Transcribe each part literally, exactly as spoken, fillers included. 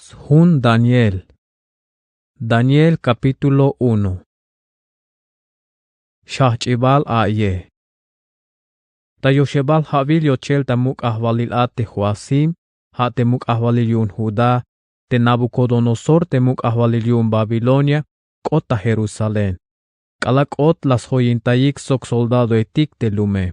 Sjun Daniel. Daniel capítulo uno. Xjajch'ibal a'yej. Ta yoxebal ja'wil yochel ta muk' ajwalil a te Joacim, ja' te muk' ajwalil yu'un Judá, te Nabucodonosor te muk' ajwalil yu'un Babilonia, k'ot ta Jerusalén. K'alal k'ot la sjoyintayik sok soldadoetik te lume.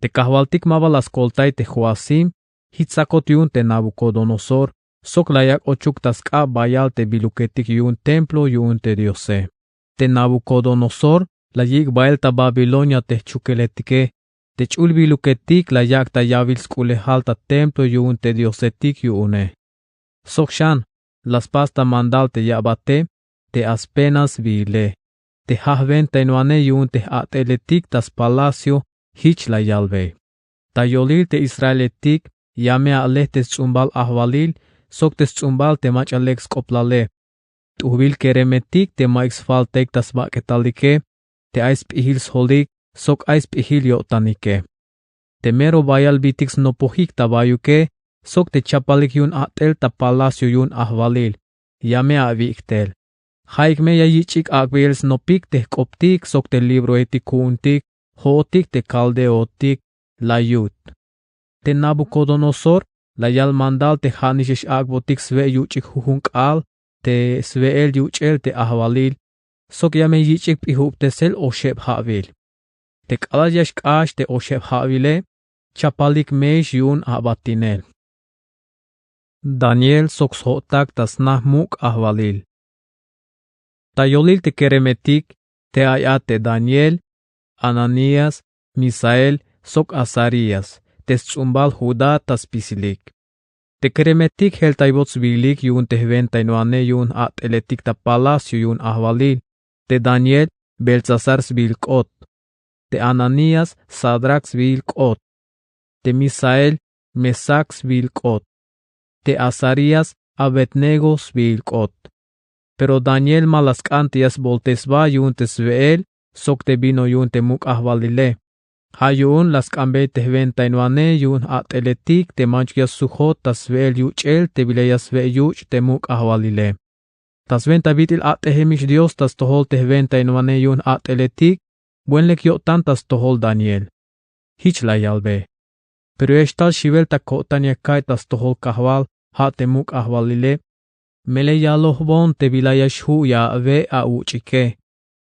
Te kajwaltik maba la skoltay te Joacim, jich tsakot yu'un te Nabucodonosor, sok la yak' ochuk ta sk'ab bayal te biluketik yu'un templo yu'un te Diose. Te Nabucodonosor la yik' bael ta Babilonia te jchukeletike, te ch'ul biluketik la yak' ta yawil sk'ulejal ta templo yu'un te Diosetik yu'une. Sok xan, la spas ta mandal te ya'bate, te Aspenaz sbiile, te jajwentainwanej yu'un te j-a't'eletik ta spalacio, jich la yalbey: Ta yolil te israeletik, ya me a'lej te sts'umbal ajwalil, sok te sts'umbal te mach'a lek sk'oplale. T'ujbil keremetik te ma'yuk sfaltaik ta sbak'etalike, te ay sp'ijil sjolik, sok ay sp'ijil yo'tanike. Te mero bayal bitik snopojik ta bayuke, sok te chapalik yu'un a'tel ta palacio yu'un ajwalil, ya me awi'ik tel. Ja'ik me ya yich'ik ak'beyel snopik te jk'optik sok te libroetik ku'untik, jo'otik te kaldeotik, la yut. Te Nabucodonosor la yal mandal te ja'nix ya x-ak'botik swe' yuch'ik jujun k'aal te swe'el yuch'el te ajwalil, sok ya me yich'ik p'ijubtesel oxeb ja'wil. Te k'alal ya xk'ax te oxeb ja'wile, chapalik meix yu'un abatinel. Daniel sok sjo'tak ta sna muk' ajwalil. Ta yolil te keremetik, te ay a te Daniel, Ananías, Misael, sok Azarías, te sts'umbal Judá ta spisilik. Te keremetik jeltaybot sbilik yu'un te jwentainwanej yu'un j-a't'eletik ta palacio yu'un ajwalil, te Daniel, Beltsasar sbiil k'ot, te Ananías, Sadrac sbiil k'ot, te Misael, Mesac sbiil k'ot, te Azarías, Abednego sbiil k'ot. Pero Daniel ma la sk'an te ya sboltesba yu'un te swe'el sok te vino yu'un te muk' ajwalile. Ja' yu'un la sk'anbey te jwentainwanej yu'un j-a't'eletik te manchuk ya sjujot ta swe'el yuch'el te bila ya swe' yuch' te muk' ajwalile. Ta swenta bit'il a't'ejemix Dios ta stojol te jwentainwanej yu'un j-a't'eletik, buen lek yo'tan ta stojol Daniel. Jich la yalbe: Pero ya xtal xiwel ta ko'tan ya ka'iy ta stojol Kajwal, ja' te muk' ajwalile, melel yalojbon te bila ya xju' ya awe' awuch'ike.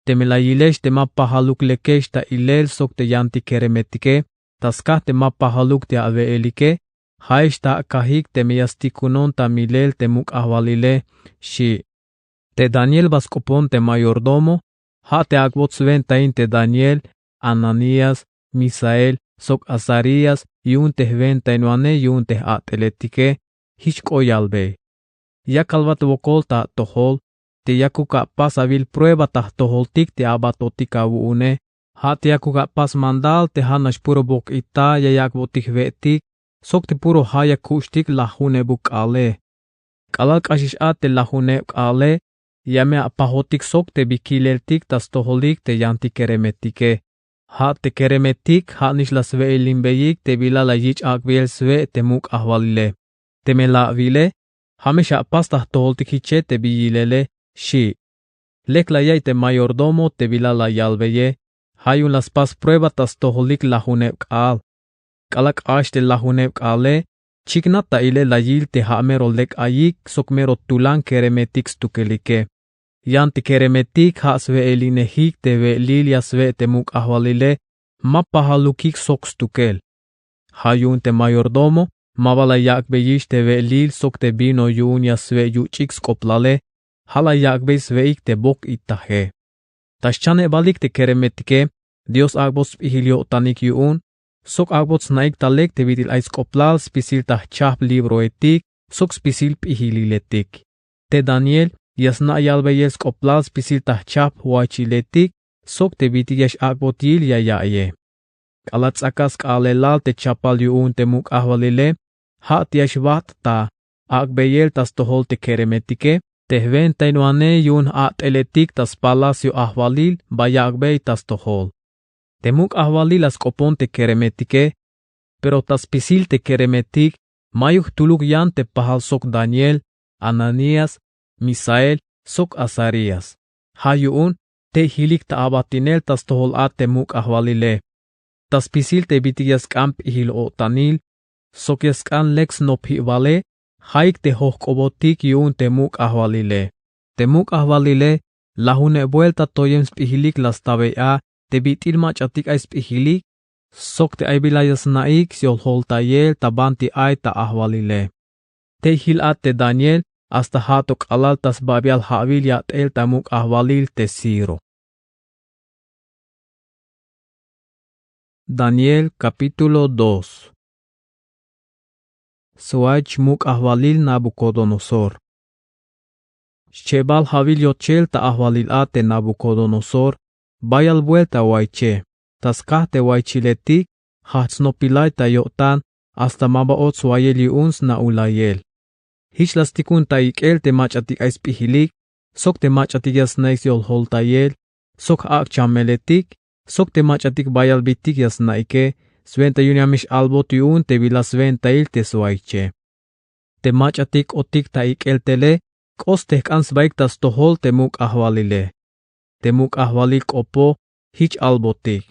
Teme la yilex te ma pajaluk lekex ta ilel sok te yantik keremetike, ta skaj te ma pajaluk te awe'elike, ja'ex ta akajik teme ya stikunon ta milel te muk' ajwalile, xi'. Te Daniel ba sk'opon te mayordomo, ja' te ak'bot swentain te Daniel, Ananías, Misael, sok Azarías, yu'un te jwentainwanej yu'un te j-a't'eletike, jich k'o yalbey: Ya kalbat wokol ta atojol, te yakuk apas awil prueba ta jtojoltik te abatotik awu'une, ja' te yakuk apas mandal te ja'nax puro bok'ita ya yak'botik jwe'tik, sok te puro ja' ya kuxtik lajunebuk k'aale. K'alal k'axix a te lajuneb k'aale, ya me apajotik sok te bi kileltik ta stojolik te yantik keremetike. Ja' te keremetik ja'nix la swe'elinbeyik te bila la yich' ak'beyel swe' te muk' ajwalile. Teme la awile, ja' me xapas ta jtojoltik jiche te bi yilele, xi'. Lek la ya'iy te mayordomo te bila la yalbeye, ja' yu'un la spas prueba ta stojolik lajuneb k'aal. K'alal k'ax te lajuneb k'aale, chiknat ta ilel la yil te ja' mero lek ayik sok mero tulan keremetik stukelike. Yan te keremetik ja' swe'elinejik te we'lil ya swe' te muk' ajwalile, ma pajalukik sok stukel. Ja' yu'un te mayordomo, maba la yak'beyix te we'lil sok te vino yu'un ya swe' yuch'ik sk'oplale, ja' la yak'bey swe'ik te bok'itaje. Ta xchanebalik te keremetike, Dios ak'bot sp'ijil yo'tanik yu'un, sok ak'bot sna'ik ta lek te bit'il ay sk'oplal spisil ta jchajp libroetik sok spisil p'ijililetik. Te Daniel, ya sna' yalbeyel sk'oplal spisil ta jchajp jwachiletik sok te bit'il ya x-ak'bot yil ya ya'iyej. K'alal ts'akas k'aalelal te chapal yu'un te muk' ajwalile, ja' te ya xwajt' ta ak'beyel ta stojol te keremetike, te jwentainwanej yu'un j-a't'eletik ta spalacio ajwalil ba yak'bey ta stojol. Te muk' ajwalil la sk'opon te keremetike, pero ta spisil te keremetik, mayuk jtuluk yan te pajal sok Daniel, Ananías, Misael sok Azarías. Ja' yu'un tey jilik ta abatinel ta stojol a te muk' ajwalile. Ta spisil te bit'il ya sk'an p'ijil-o'tanil sok ya sk'an lek snopjibale, ja'ik te jojk'obotik yu'un te muk' ajwalile. Te muk' ajwalile lajuneb buelta toyem sp'ijilik la stabey a te bit'il mach'atik ay sp'ijilik sok te ay bila ya sna'ik syol-joltayel ta banti ay ta ajwalile. Tey jil a te Daniel hasta ja' to k'alal ta sbabial ja'wil yat'el ta muk' ajwalil te Ciro. Daniel capítulo dos. Swa'ich muk' ajwalil Nabucodonosor. Xchebal ja'wil yochel ta ajwalil a te Nabucodonosor bayal buelta wa'iche. Ta skaj te wa'ichiletik jajch snopilay ta yo'tan hasta ma ba och swayel yu'un sna'ulayel. Jich la stikun ta ik'el te mach'atik ay sp'ijilik sok te mach'atik ya sna'ik syol-joltayel sok j'ak' chameletik sok te mach'atik bayal bitik ya sna'ike, swenta yu'un ya me x-albot yu'un te bila swentail te swa'iche. Te mach'atik k'otik ta ik'el tele k'ot stejk'an sbaik ta stojol te muk' ajwalile. Te muk' ajwalil k'opo jich albotik: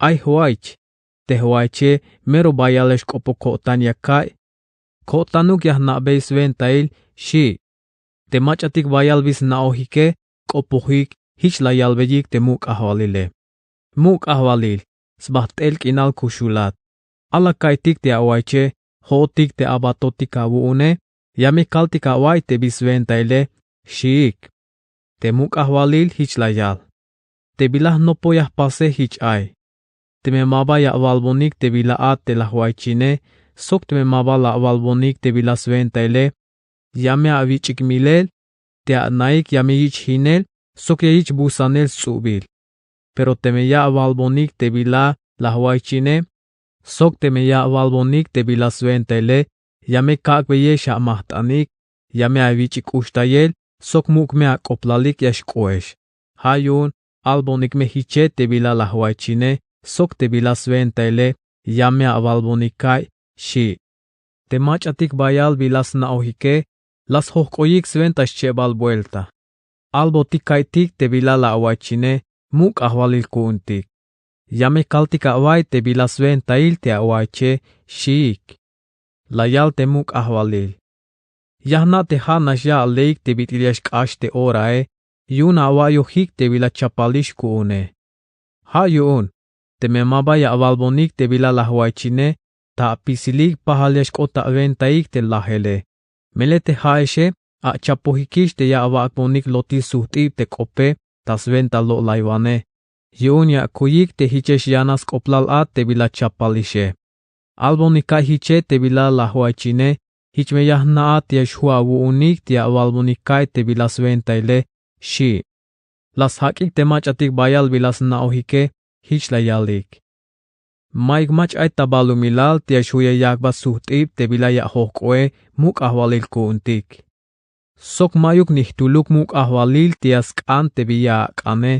Ay jwa'ich, te jwa'iche mero bayalex k'opo ko'tan ya ka'iy. Ko'tanuk ya jna'bey swentail xi'. Te mach'atik bayal bi sna'ojike k'opojik jich la yalbeyik te muk' ajwalile: Muk' ajwalil, sba jt'el k'inal kuxulat. A la ka'iytik te awa'iche jo'otik te abatotik awu'une, ya me kaltik awa'iy te bi swentaile xiik. Te muk' ajwalil jich la yal: Te bila jnopo ya jpase jich ay. Teme ma ba ya awalbonik te bila a te la jwa'ichine sok teme ma ba la awalbonik te bila swentaile, ya me awich'ik milel, te ana'ik ya me yich' jinel sok ya yich' busanel sts'ubil. Pero teme ya awalbonik te bila la jwa'ichine sok teme ya awalbonik te bila swentaile, ya me kak'beyex amajt'anik, ya me awich'ik k'uxtayel sok muk' me ak'oplalik ya xk'oex. Ja' yu'un albonik me jiche te bila la jwa'ichine sok te bila swentaile, ya me awalbonik ka'iy xi'. Te mach'atik bayal bila sna'ojike la sjojk'oyik swenta xchebal buelta. Albotik ka'iytik te bila la awa'ichine muk' ajwalil ku'untik. Ya me kaltik awa'iy te bila swentail te awa'iche xiik. La yal te muk' ajwalil: Ya jna' te ja'nax ya aleik te bit'il ya xk'ax te orae yu'un awa'iyojik te bila chapalix ku'une. Ja' yu'un teme ma ba ya awalbonik te bila la jwa'ichine, ta apisilik pajal ya xk'ot ta awentaik te lajele. Melel te ja'exe achapojikix te ya awak'bonik lotil sujt'ib te k'ope ta swenta lo'laywane. Yu'un ya akuyik te jichex yanal sk'oplal a te bila chapalixe. Albonik ka'iy jiche te bila la jwa'ichine, jich me ya jna' a te ya xju' awu'unik te ya awalbonik ka'iy te bila swentaile xi'. La sjak'ik te mach'atik bayal bila sna'ojike jich la yalik: Mayuk mach'a ay ta balumilal te ya xju' ya yak'bat sujt'ib te bila ya ajojk'oe muk' ajwalil ku'untik. Sok ma'yuk ni jtuluk muk' ajwalil te ya sk'an te bi ya ak'ane.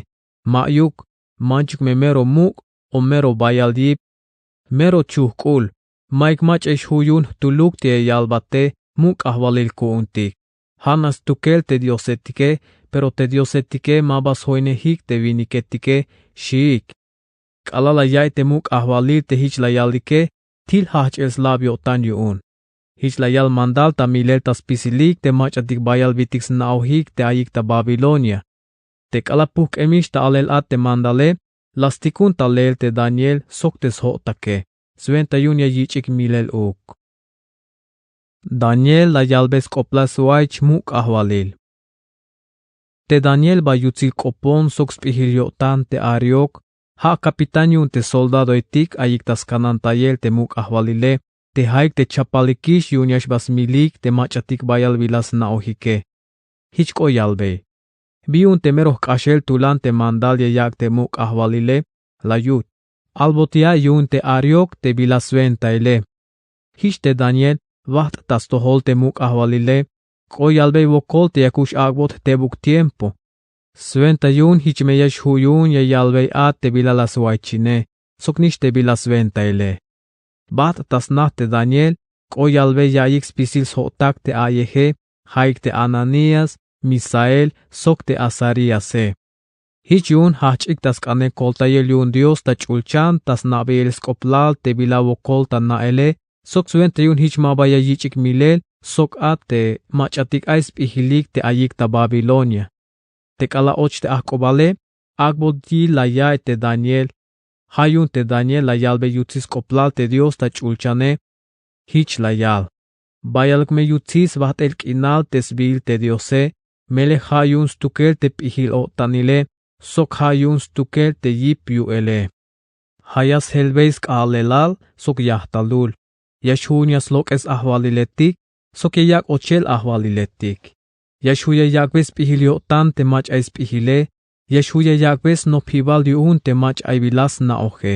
Ma'yuk, manchuk me mero muk' o mero bayal yip, mero chujk'ul, mayuk mach'a xju' yu'un jtuluk te ya yalbate muk' ajwalil ku'untik. Ja'nax stukel te diosetike, pero te diosetike ma ba sjoinejik te winiketike xiik. K'alal la ya'iy te muk' ajwalil te jich la yalike, til jajch'el slab yo'tan yu'un. Jich la yal mandal ta milel ta spisilik te mach'atik bayal bitik sna'ojik te ayik ta Babilonia. Te k'alal pujk'emix ta alel a te mandale, la stikun ta leel te Daniel sok te sjo'take, swenta yu'un ya yich'ik milel uk. Daniel la yalbe sk'oplal swa'ich muk' ajwalil. Te Daniel ba yutsil k'opon sok sp'ijil yo'tan te Ariok, ja' capitán yu'un te soldadoetik ayik ta skanantayel te muk' ajwalile, te ja'ik te chapalikix yu'un ya xba smilik te mach'atik bayal bila sna'ojike. Jich k'o yalbey: Bi yu'un te mero jk'axel tulan te mandal ya yak' te muk' ajwalile, la yut: Albot ya yu'un te Ariok te bila swentaile. Jich te Daniel, bajt' ta stojol te muk' ajwalile, k'o yalbey wokol te yakuk x-ak'bot jtebuk tiempo. Swenta yu'un jich me ya xju' yu'un ya yalbey a te bila la swa'ichine, soknix te bila swentaile. Bajt' ta sna te Daniel, k'o yalbey ya ayik spisil sjo'tak te a'yeje, ja'ik te Ananías, Misael sok te Azaríase. Jich yu'un jajch'ik ta sk'anel koltayel yu'un Dios ta ch'ulchan ta sna'beyel sk'oplal te bila wokol ta na'ele sok swenta yu'un jich maba ya yich'ik milel sok a te mach'atik ay sp'ijilik te ayik ta Babilonia. Te k'alal och te ajk'ubale, ak'bot yil la ya'iy te Daniel. Ja' yu'un te Daniel la yalbey yutsil sk'oplal te Dios ta ch'ulchane. Jich la yal: Bayaluk me yutsil sbajt'el k'inal te sbiil te Diose, melel ja' yu'un stukel te p'ijil-o'tanile sok ja' yu'un stukel te yip yu'ele. Ja' ya sjelbey sk'ahalelal sok yajtalul. Ya xju' yu'un ya slok'es ajwaliletik sok ya yak' ochel ajwaliletik. Ya xju' ya yak'bey sp'ijil yo'tan te mach'a ay sp'ijile. Ya xju' ya yak'bey snopjibal yu'un te mach'a ay bila sna'oje.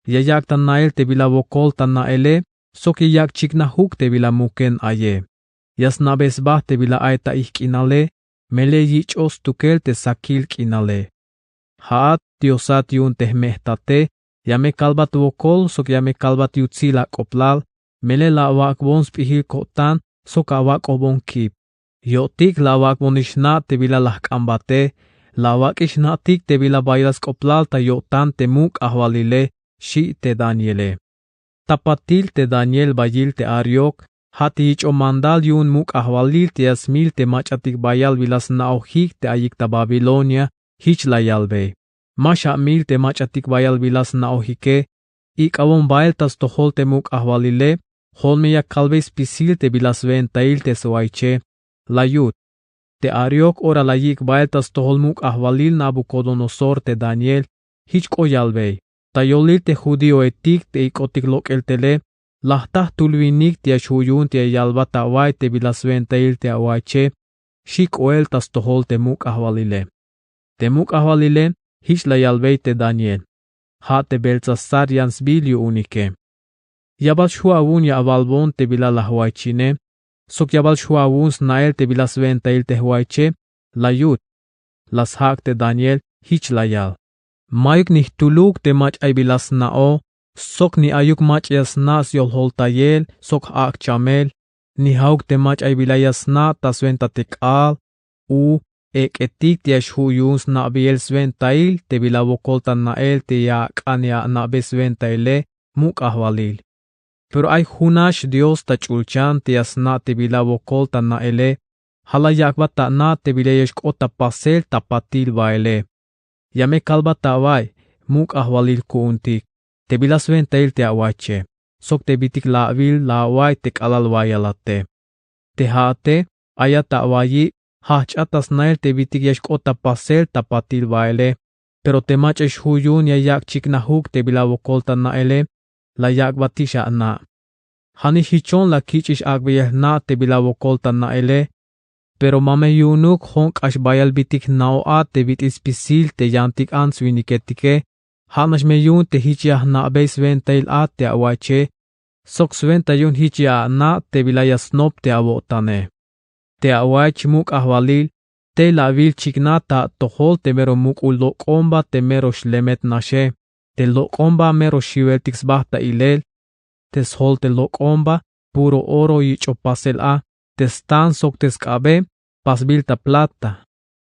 Ya yak' ta na'el te bila wokol ta na'ele sok ya yak' chiknajuk te bila muken aye. Ya sna'bey sba te bila ay ta ijk' k'inale, melel yich'oj stukel te sakil k'inale. Ja'at Diosat yu'un te jme'jtate, ya me kalbat wokol sok ya me kalbat yutsil ak'oblal, melel la awak'bon sp'ijil ko'tan sok awak'ojbon kip. Yo'tik la awak'bonix jna' te bila la jk'ambate, la awak'ix jna'tik te bila bayal sk'oblal ta yo'tan te muk' ajwalile, xi' te Daniele. Ta patil te Daniel bayil te Ariok, ja' te yich'oj mandal yu'un muk' ajwalil te ya smil te mach'atik bayal bila sna'ojik te ayik ta Babilonia, jich la yalbey: Ma xamil te mach'atik bayal bila sna'ojike. Ik'awon bael ta stojol te muk' ajwalile, jo'on me ya kalbey spisil te bila swentail te swaiche. La yut. Te Ariok ora la yi'ik bael ta stojol muk' ajwalil Nabucodonosor te Daniel, jich k'o yalbey: Ta yolil te judíoetik te ik'otik lok'el tele, la jta jtul winik te ya xju' yu'un te ya yalbat awa'iy te bila swentail te awaiche, xi' k'oel ta stojol te muk' ajwalile. Te muk' ajwalile, jich la yalbey te Daniel: Ja' te Beltsasar yan sbiil yu'unike. Ya bal xju' awu'un ya awalbon te bila la jwaichine, sok ya bal xju' awu'un sna'el te bila swentail te jwaiche. La yut. La sjak' te Daniel, jich la yal: Ma'yuk ni jtuluk te mach'a ay bila sna'oj, sok ni ayuk mach'a ya sna' syoljoltayel sok j'ak' chamel, ni ja'uk te mach'a ay bila ya sna' ta swenta te k'aal, u, ek'etik te ya xju' yu'un sna'beyel swentail te bila wokol ta na'el te ya ak'an ya ana'bey swentaile muk' ajwalil. Pero ay jun nax Dios ta ch'ulchan te ya sna' te bila wokol ta na'ele, ja' la yak'bat ta ana' te bila ya xk'ot ta pasel ta patil baele. Ya me kalbat ta awa'iy muk' ajwalil ku'untik te bila swentail te awaiche, sok te bit'il la awil la awa'iy te k'alal wayalate. Te ja'ate, ayat ta awa'iy, jajch'at ta sna'el te bit'il ya xk'ot ta pasel ta patil baele, pero te mach'a xju' yu'un ya yak' chiknajuk te bila wokol ta na'ele, la yak'batix ana'. Ja'nix jichon la kich'ix ak'beyel jna' te bila wokol ta na'ele. Pero ma me yu'unuk jo'on k'ax bayal bit'il jna'oj a te bit'il spisil te yantik ants winiketike, ja'nax me yu'un te jich ya jna'bey swentail a te awaiche, sok swenta yu'un jich ya ana' te bila ya snop te awo'tane. Te awaich muk' ajwalil, tey la awil chiknaj ta atojol te mero muk'ul lok'omba te mero xlemet naxe, te lok'omba mero xiweltik sba ta ilel. Te sjol te lok'omba puro oro yich'oj pasel a, te stan sok te sk'abe pasbil ta plata,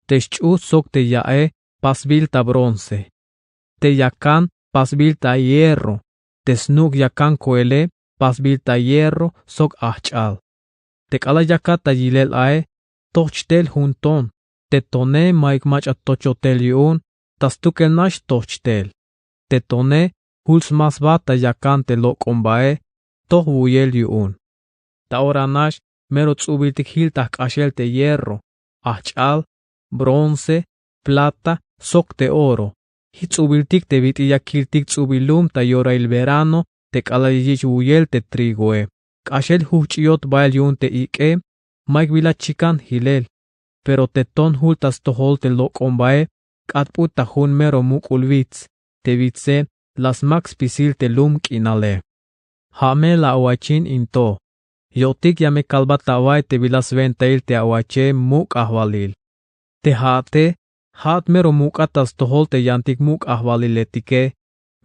te sch'ujch' sok te ya'e pasbil ta bronce, te yakan pasbil ta hierro, te snuk' yakan koele pasbil ta hierro sok ajch'al. Te k'alal yakat ta yilel ae, tojch' tel jun ton, te tone ma'yuk mach'a tochoj tel yu'un, ta stukel nax tojch' tel. Te tone jul sma sba ta yakan te lok'ombae, toj wuyel yu'un. Ta ora nax mero ts'ubiltik jil ta jk'axel te hierro, ajch'al, bronce, plata sok te oro. Jich ts'ubiltik te bit'il ya kiltik ts'ubil lum ta yorail verano te k'alal ya yich' wuyel te trigoe. K'axel jujch'iyot bael yu'un te ik'e, ma'yuk bila chikan jilel. Pero te ton jul ta stojol te lok'ombae, k'atp'ut ta jun mero muk'ul wits, te witse la smak spisil te lum k'inale. Ja' me la awaichin in to. Yo'tik ya me kalbat ta awa'iy te bila swentail te awaiche muk' ajwalil. Te ja'ate, ja'at mero muk'at ta stojol te yantik muk' ajwaliletike.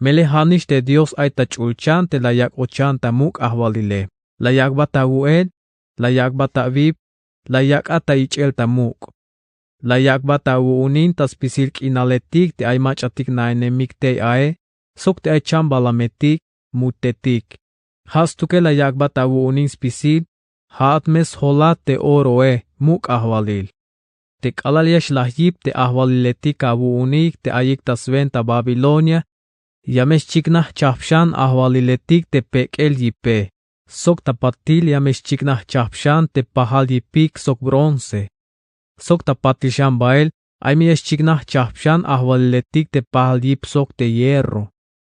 Melel ja'nix te Dios ay ta ch'ulchan te la yak'bochan ta muk' ajwalile. La yak'bat awu'el, la yak'bat awip, la yak'at ta ich'el ta muk'. La yak'bat awu'unin ta spisil k'inaletik te ay mach'atik naenemik tey ae, sok te ay chambalametik, mutetik. Ja' stukel la yak'bat awu'unin spisil, ja'at me sjolat te oroe, muk' ajwalil. Te k'alal ya xlaj yip te ajwaliletik awu'unik te ayik ta swenta Babilonia, ya me xchiknaj jchajp xan ajwaliletik te pek'el yipe, sok ta patil ya me xchiknaj jchajp xan te pajal yipik sok bronce. Sok ta patil xan bael ay me ya xchiknaj jchajp xan ajwaliletik te pajal yip sok te hierro.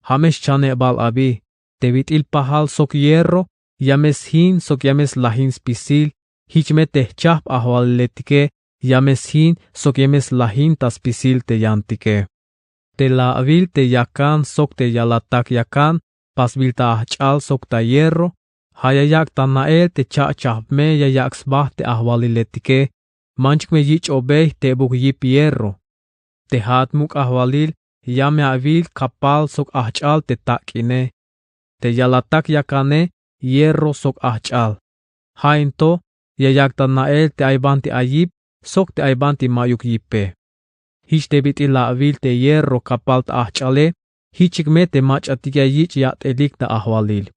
Ja' me xchanebal abi, te bit'il pajal sok hierro ya me sjin sok ya me slajin spisil, jich me te jchajp ajwaliletike ya me sjin sok ya me slajin ta spisil te yantike. Te la'awil te yakan sok te yalatak yakan pasbil ta ajch'al sok ta hierro, ja' ya yak' ta na'el te cha'chajp me ya yak' sba te ajwaliletike, manchuk me yich'obey jtebuk yip hierro. Te ja'at muk' ajwalil ya me awil kapal sok ajch'al te tak'ine, te yalatak yakane, hierro sok ajch'al. Ja' in to ya yak' ta na'el te ay banti ay yip sok te ay banti ma'yuk yipe. Jich te bit'il la'awil te hierro kapal ta ajch'ale, jichuk me te mach'atik ya yich' yat'elik ta ajwalil.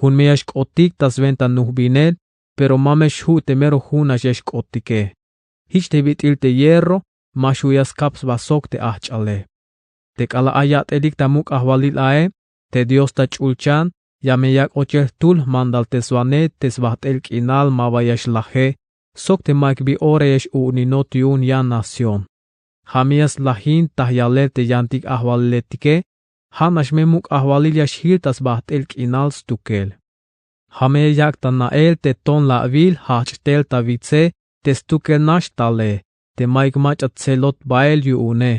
Jun me ya xk'otik ta swenta nujbinel, pero ma me xju' te mero junax ya xk'otike. Jich te bit'il te hierro ma xju' ya skap sba sok te ajch'ale. Te k'alal ay yat'elik ta muk' ajwalil ae, te Dios ta ch'ulchan ya me yak' ochel jtul jmandalteswanej te sbajt'el k'inal ma ba ya xlaje, sok te ma'yuk bi ora ya x-u'uninot yu'un yan nación. Ja' me ya slajin ta yalel te yantik ajwaliletike, ja'nax me muk' ajwalil ya xjil ta sbajt'el k'inal stukel. Ja' me ya yak' ta na'el te ton la'awil jajch' tel ta witse te stukel nax tale, te ma'yuk mach'a tselot bael yu'une.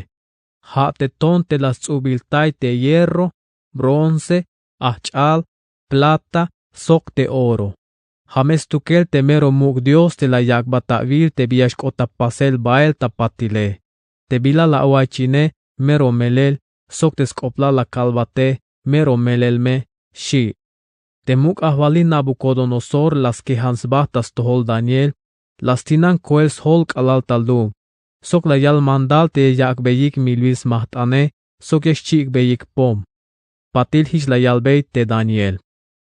Ja' te ton te la sts'ubiltay te hierro, bronce, ajch'al, plata, sok te oro. Ja' me stukel te mero muk' Dios te la yak'bat awil te bi ya xk'ot ta pasel bael ta patile. Te bila la awaichine mero melel, sok te sk'oplal la kalbate mero melel me, xi'. Te muk' ajwalil Nabucodonosor la skejan sba ta stojol Daniel, la stinan koel sjol k'alal ta lum, sok la yal mandal te ya yak'beyik milbil smajt'ane, sok ya xchik'beyik pom. Patil jich la yalbey te Daniel: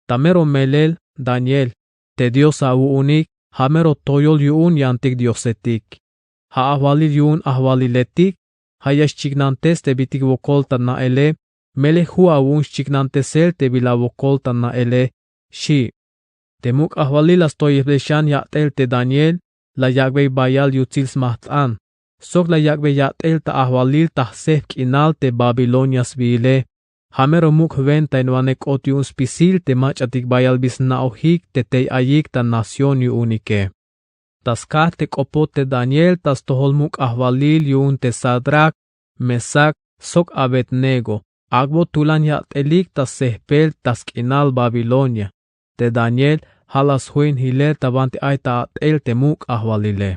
Ta mero melel, Daniel, te Dios awu'unik ja' mero toyol yu'un yantik diosetik. Ja' ajwalil yu'un ajwaliletik, ja' ya xchiknantes te bitik wokol ta na'ele, melel ju' awu'un xchiknantesel te bila wokol ta na'ele, xi'. Te muk' ajwalil la stoyejbel xan yat'el te Daniel, la yak'bey bayal yutsil smajt'an, sok la yak'bey yat'el ta ajwalil ta jsejp k'inal te Babilonia sbiile. Ja' mero muk' jwentainwanej k'ot yu'un spisil te mach'atik bayal bi sna'ojik te tey ayik ta nación yu'unike. Ta skaj te k'opoj te Daniel ta stojol muk' ajwalil yu'un te Sadrac, Mesac, sok Abednego, ak'bot tulan yat'elik ta sjejpel ta sk'inal Babilonia. Te Daniel ja' la sjoin jilel ta banti ay ta at'el te muk' ajwalile.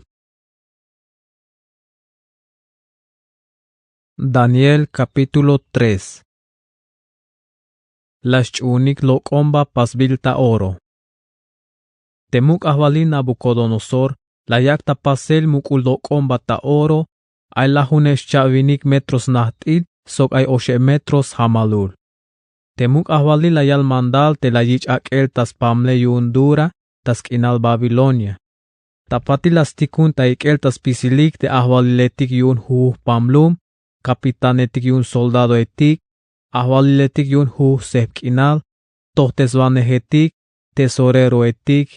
Daniel capítulo tres. La xch'uunik lok'omba pasbil ta oro. Te muk' ajwalil Nabucodonosor la yak' ta pasel muk'ul lok'omba ta oro, ay lajunej xcha'winik metro snajt'il sok ay oxeb metro sjamalul. Te muk' ajwalil la yal mandal te la yich' ak'el ta spamle yu'un Dura ta sk'inal Babilonia. Ta patil la stikun ta ik'el ta spisilik te ajwaliletik yu'un jujuj pamlum, capitanetik yu'un soldadoetik, ajwaliletik yu'un jujuj sjejp k'inal, tojteswanejetik, tesoreroetik,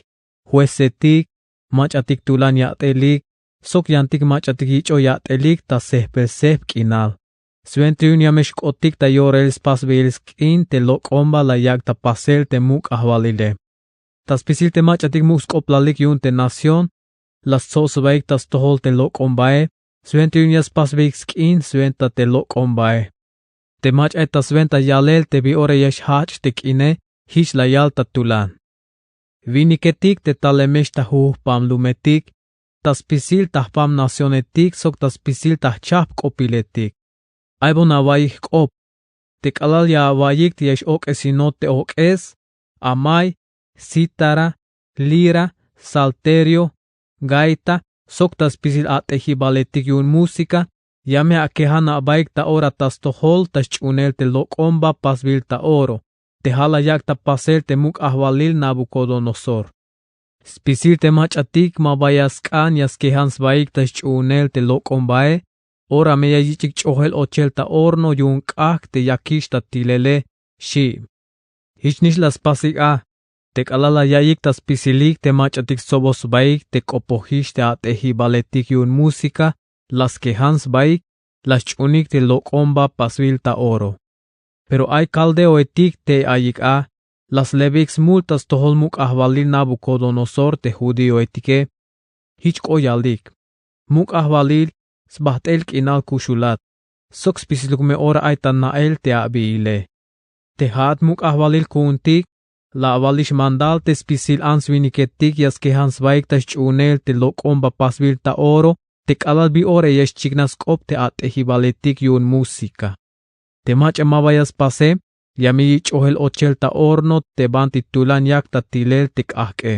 juecetik, mach'atik tulan yat'elik, sok yantik mach'atik yich'oj yat'elik ta sjejpel sjejp k'inal. Swenta yu'un ya me xk'otik ta yorel spasbeyel sk'in te lok'omba la yak' ta pasel te muk' ajwalile. Ta spisil te mach'atik muk' sk'oplalik yu'un te nación, la stsob sbaik ta stojol te lok'ombae, swenta yu'un ya spasbeyik sk'in swenta te lok'ombae. Te mach'a ay ta swenta yalel te bi ora ya xjajch' te k'ine, jich la yal ta tulan: Winiketik te talemex ta jujuj pamlumetik, ta spisil ta jpam nacionetik sok ta spisil ta jchajp k'opiletik, aybon awa'iyik jk'op. Te k'alal ya awa'iyik te ya x-ok'esinot te ok'es, amay, cítara, lira, salterio, gaita sok ta spisil at'ejibaletik yu'un música, ya me akejan abaik ta ora ta stojol ta sch'uhunel te lok'omba pasbil ta oro te ja' la yak' ta pasel te muk' ajwalil Nabucodonosor. Spisil te mach'atik ma ba ya sk'an ya skejan sbaik ta sch'uhunel te lok'ombae. Ora me ya yich'ik ch'ojel ochel ta horno yu'un k'ajk' te yakix ta tilele, xchi. Jich nix la spasik a, te k'alal la ya'iyik ta spisilik te mach'atik stsoboj sbaik te k'opojix te at'ejibaletik yu'un música, la skejan sbaik, la sch'uhunik te lok'omba pasbil ta oro. Pero ay kaldeoetik tey ayik a, la slebeik smul ta stojol muk' ajwalil Nabucodonosor te judíoetike. Jich k'o yalik: Muk' ajwalil, sbajt'el k'inal kuxulat, sok spisiluk me ora ay ta na'el te abiile. Te ja'at muk' ajwalil ku'untik, la awalix mandal te spisil ants winiketik ya skejan sbaik ta sch'uhunel te lok'omba pasbil ta oro te k'alal bi ora ya xchiknaj sk'op te at'ejibaletik yu'un música. Te mach'a ma ba ya spase, ya me yich' ch'ojel ochel ta horno te banti tulan yak ta tilel te k'ajk'e.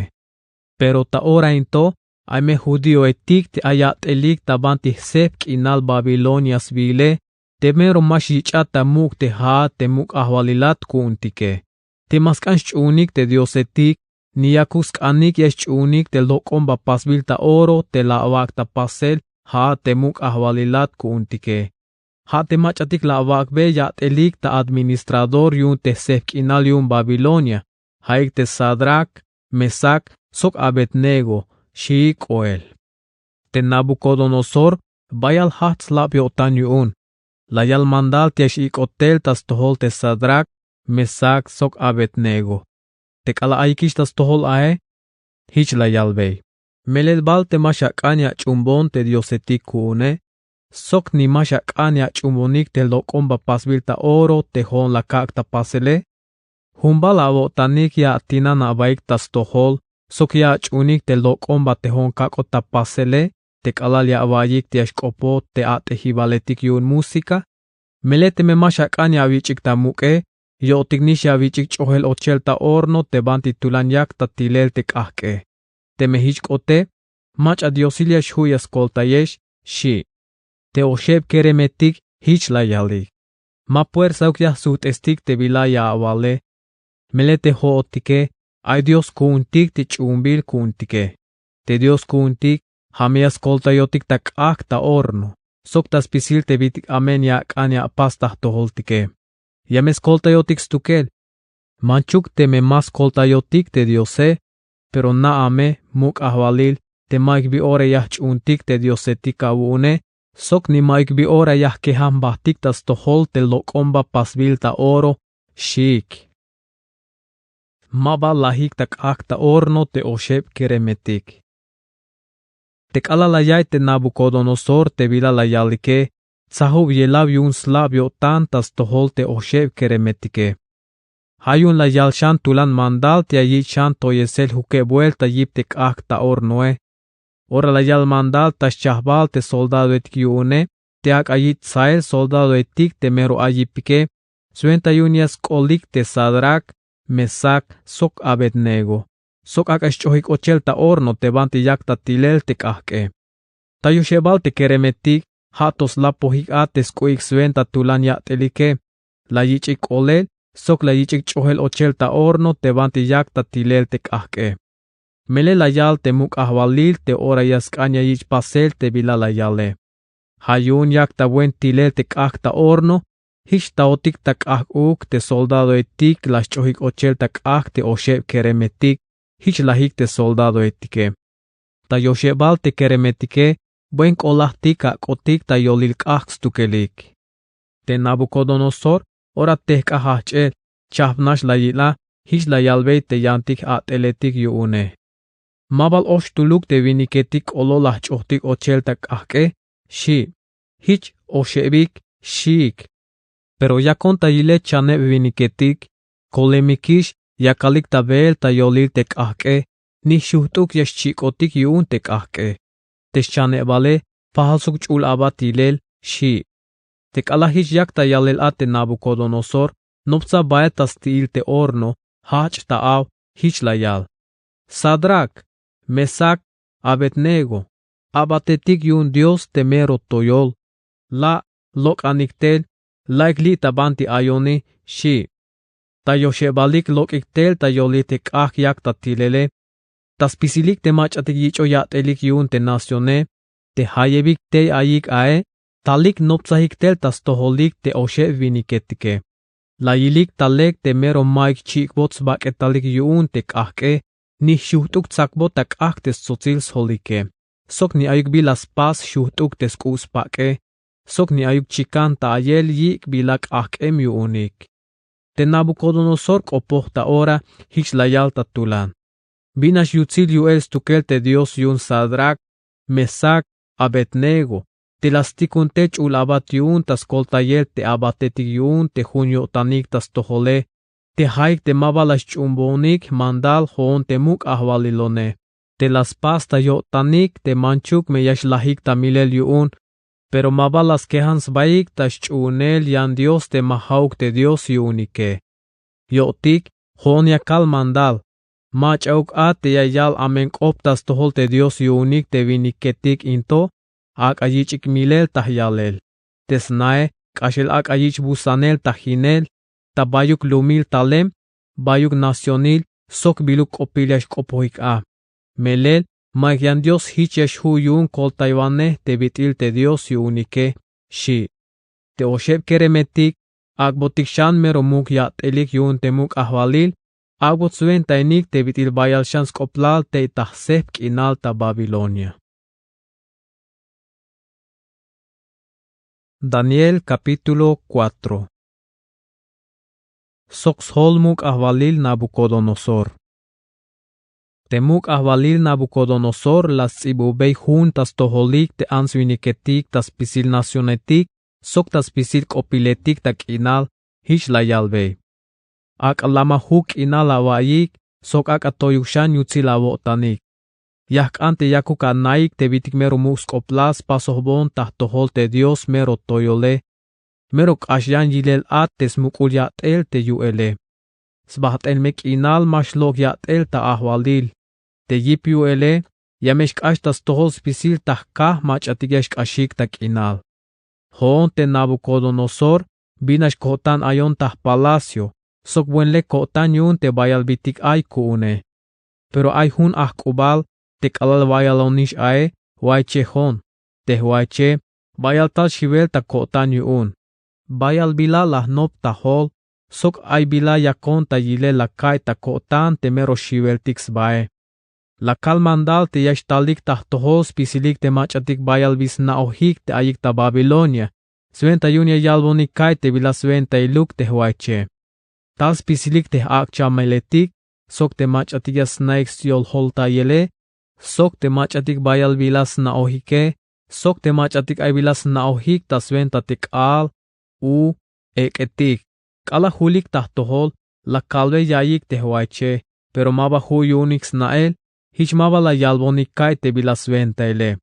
Pero ta ora in to, ay me judíoetik te ay a'telik ta banti jsejp k'inal Babilonia sbiile, te mero ma xyich'at ta muk' te ja'at te muk' ajwalilat ku'untike. Te ma sk'an xch'uhunik te diosetik, ni yakuk sk'anik ya xch'uhunik te lok'omba pasbil ta oro te la awak' ta pasel ja'at te muk' ajwalilat ku'untike. Ja' te mach'atik la awak'be ya'telik ta administrador yu'un te jsejp k'inal yu'un Babilonia, ja'ik te Sadrac, Mesac sok Abednego, xchiik k'oel. Te Nabucodonosor bayal jajch' slab yo'tan yu'un. La yal mandal te ya x-ik'ot tel ta stojol te Sadrac, Mesac sok Abednego. Te k'alal ayikix ta stojol ae, jich la yalbey: Melel bal te ma xak'an ya ach'uunbon te diosetik ku'une, sok ni ma xak'an ya ach'uunbonik te lok'omba pasbil ta oro te jo'on la kak' ta pasele. Jun bal awo'tanik ya atinan abaik ta stojol sok ya ach'uunik te lok'omba te jo'on kak'ot ta pasele te k'alal ya awa'iyik te ya xk'opoj te at'ejibaletik yu'un música. Melel teme ma xak'an ya awich'ik ta muk'e, yo'tik nix ya awich'ik ch'ojel ochel ta horno te banti tulan yak ta tilel te k'ajk'e. Teme jich k'ote, mach'a diosil ya xju' ya skoltayex, xchi. Te oxeb keremetik jich la yalik: Ma puersauk ya jsujt'estik te bila ya awale. Melel te jo'otike, ay Dios ku'untik te ch'uunbil ku'untike. Te Dios ku'untik ja' me ya skoltayotik ta k'ajk' ta horno sok ta spisil te bintik amen ya ak'an ya apas ta jtojoltike. Ya me skoltayotik stukel. Manchuk teme ma skoltayotik te Diose, pero na'a me muk' ajwalil te ma'yuk bi ora ya jch'uuntik te diosetik awu'une sok ni ma'yuk bi ora ya jkejan jbajtik ta stojol te lok'omba pasbil ta oro, xchiik. Ma ba lajik ta k'ajk' ta horno te oxeb keremetik. Te k'alal la ya'iy te Nabucodonosor te bila la yalike, tsajub yelaw yu'un slab yo'tan ta stojol te oxeb keremetike. Ja' yu'un la yal xan tulan mandal te ya yich' xan toyesel jukeb buelta yip te k'ajk' ta hornoe. Ora la yal mandal ta xchajbal te soldadoetik yu'une, te ak'a yich' tsael soldadoetik te mero ay yipike, swenta yu'un ya sk'olik te Sadrac, Mesac sok Abednego, sok ak'a xch'ojik ochel ta horno te banti yak ta tilel te k'ajk'e. Ta yoxebal te keremetik ja' to slapojik a te sk'u'ik swenta tulan ya'telike, la yich'ik k'olel sok la yich'ik ch'ojel ochel ta horno te banti yak ta tilel te k'ajk'e. Melel la yal te muk' ajwalil te ora ya sk'an ya yich' pasel te bila la yale. Ja' yu'un yak ta buen tilel te k'ajk' ta horno, jich taotik ta k'ajk' uuk te soldadoetik la xch'ojik ochel ta k'ajk' te oxeb keremetik, jich lajik te soldadoetike. Ta yoxebal te keremetike buen k'olajtik ak'otik ta yolil k'ajk' stukelik. Te Nabucodonosor ora tejk'aj jajch'el, chajp nax la yil a, jich la yalbey te yantik a'teletik yu'une: Ma bal oxtuluk te winiketik k'olol la jch'ojtik ochel ta k'ajk'e, xchi. Jich oxebik, xchiik. Pero yakon ta yilel chaneb winiketik, kolemikix, yakalik ta beel ta yolil te k'ajk'e, ni jxujt'uk ya xchik'otik yu'un te k'ajk'e. Te xchanebale pajal sok ch'ul aba tilel, xchi. Te k'alal jich yak ta yalel a te Nabucodonosor, nopsa bael ta sti'il te horno, jajch' ta aw, jich la yal: Sadrac, Mesac Abednego, abatetik yu'un Dios te mero toyol. La' lok'anik tel, la'ik li' ta banti ayoni, xi'. Ta yoxebalik lok'ik tel ta yolil te k'ajk' yak ta tilele, ta spisilik te mach'atik yich'oj yat'elik yu'un te nacione, te jayebik tey ayik ae, talik noptsajik tel ta stojolik te oxeb winiketike. La yilik ta lek te mero mayuk chik'bot sbak'etalik yu'un te k'ajk'e, ni jyujt'uk tsakbot ta k'ajk' te stsotsil sjolike, sok ni ayuk bila spas jyujt'uk te sk'u' spak'e, sok ni ayuk chikan ta ayel yik' bila k'ajk'em yu'unik. Te Nabucodonosor k'opoj ta ora, jich la yal ta tulan: Bin nax yutsil yu'el stukel te Dios yu'un Sadrac, Mesac, Abednego, te la stikun tel ch'ul abat yu'un ta skoltayel te abatetik yu'un te jun yo'tanik ta stojole, te ja'ik te ma ba la sch'uunbonik mandal jo'on te muk' ajwalilone, te la spas ta yo'tanik te manchuk me ya xlajik ta milel yu'un, pero ma ba la skejan sbaik ta sch'uunel yan Dios te ma ja'uk te Dios yu'unike. Yo'tik, jo'on ya kal mandal: Mach'auk a te ya yal amen k'op ta stojol te Dios yu'unik te winiketik in to, ak'a yich'ik milel ta jyalel. Te snae, k'axel ak'a yich' busanel ta jinel, ta bayuk lumil talem, bayuk nacionil, sok biluk k'opil ya xk'opojik a. Melel, ma'yuk yan Dios jich ya xju' yu'un koltaywanej te bit'il te Dios yu'unike, xi'. Te oxeb keremetik, ak'botik xan mero muk' yat'elik yu'un te muk' ajwalil, ak'bot swentainik te bit'il bayal xan sk'oplal tey ta jsejp k'inal ta Babilonia. Daniel capítulo cuatro. Sok sjol muk' ajwalil Nabucodonosor. Te muk' ajwalil Nabucodonosor la sts'ibubey jun ta stojolik te ants winiketik ta spisil nacionetik sok ta spisil k'opiletik ta k'inal, jich la yalbey: Ak'a lama juk k'inal awa'iyik, sok ak'a toyuk xan yutsil awo'tanik. Ya jk'an te yakuk anaik te bit'il mero muk' sk'oplal spasojbon ta jtojol te Dios mero toyole. Mero k'ax yan yilel at te smuk'ul yat'el te yu'ele. Sbajt'el me k'inal ma xlok' yat'el ta ajwalil. Te yip yu'ele, ya me xk'ax ta stojol spisil ta jkaj mach'atik ya xk'axik ta k'inal. Jo'on te Nabucodonosor, bin nax ko'tan ayon ta jpalacio, sok buen lek ko'tan yu'un te bayal bitik ay ku'une. Pero ay jun ajk'ubal te k'alal wayalonix ae, wayche jo'on, te jwayche, bayal tal xiwel ta ko'tan yu'un. Bayal bila la jnop ta jol, sok ay bila yakon ta yilel la ka'iy ta ko'tan te mero xiweltik sbae. La kal mandal te ya xtalik ta jtojol spisilik te mach'atik bayal bi sna'ojik te ayik ta Babilonia, swenta yu'un ya yalbonik ka'iy te bila swentailuk te jwayche. Tal spisilik te j'ak'chameletik, sok te mach'atik ya sna'ik syoljoltayele, sok te mach'atik bayal bila sna'ojike, sok te mach'atik ay bila sna'ojik ta swenta te k'aal, u, ek'etik. K'alal julik ta jtojol, la kalbey ya'iyik te jwayche, pero ma ba ju' yu'unik sna'el, jich ma ba la yalbonik ka'iy te bila swentaile.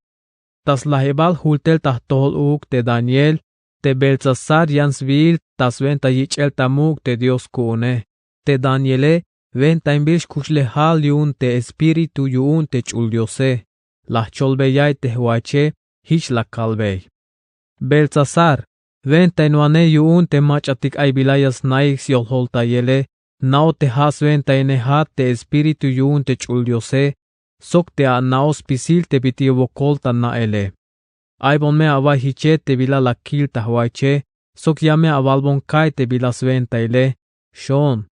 Ta slajibal jul tel ta jtojol uuk te Daniel, te Beltsasar yan sbiil ta swenta yich'el ta muk' te Dios ku'une. Te Daniele, wentainbil xkuxlejal yu'un te espíritu yu'un te ch'ul Diose. La jcholbey ya'iy te jwayche, jich la kalbey: Beltsasar, wentainwanej yu'un te mach'atik ay bila ya sna'ik syoljoltayele, na'oj te ja' swentainejat te espíritu yu'un te ch'ul Diose, sok te ana'oj spisil te bit'il wokol ta na'ele. Aybon me away jiche te bila la kil ta jwayche, sok ya me awalbon ka'iy te bila swentaile. Xoon,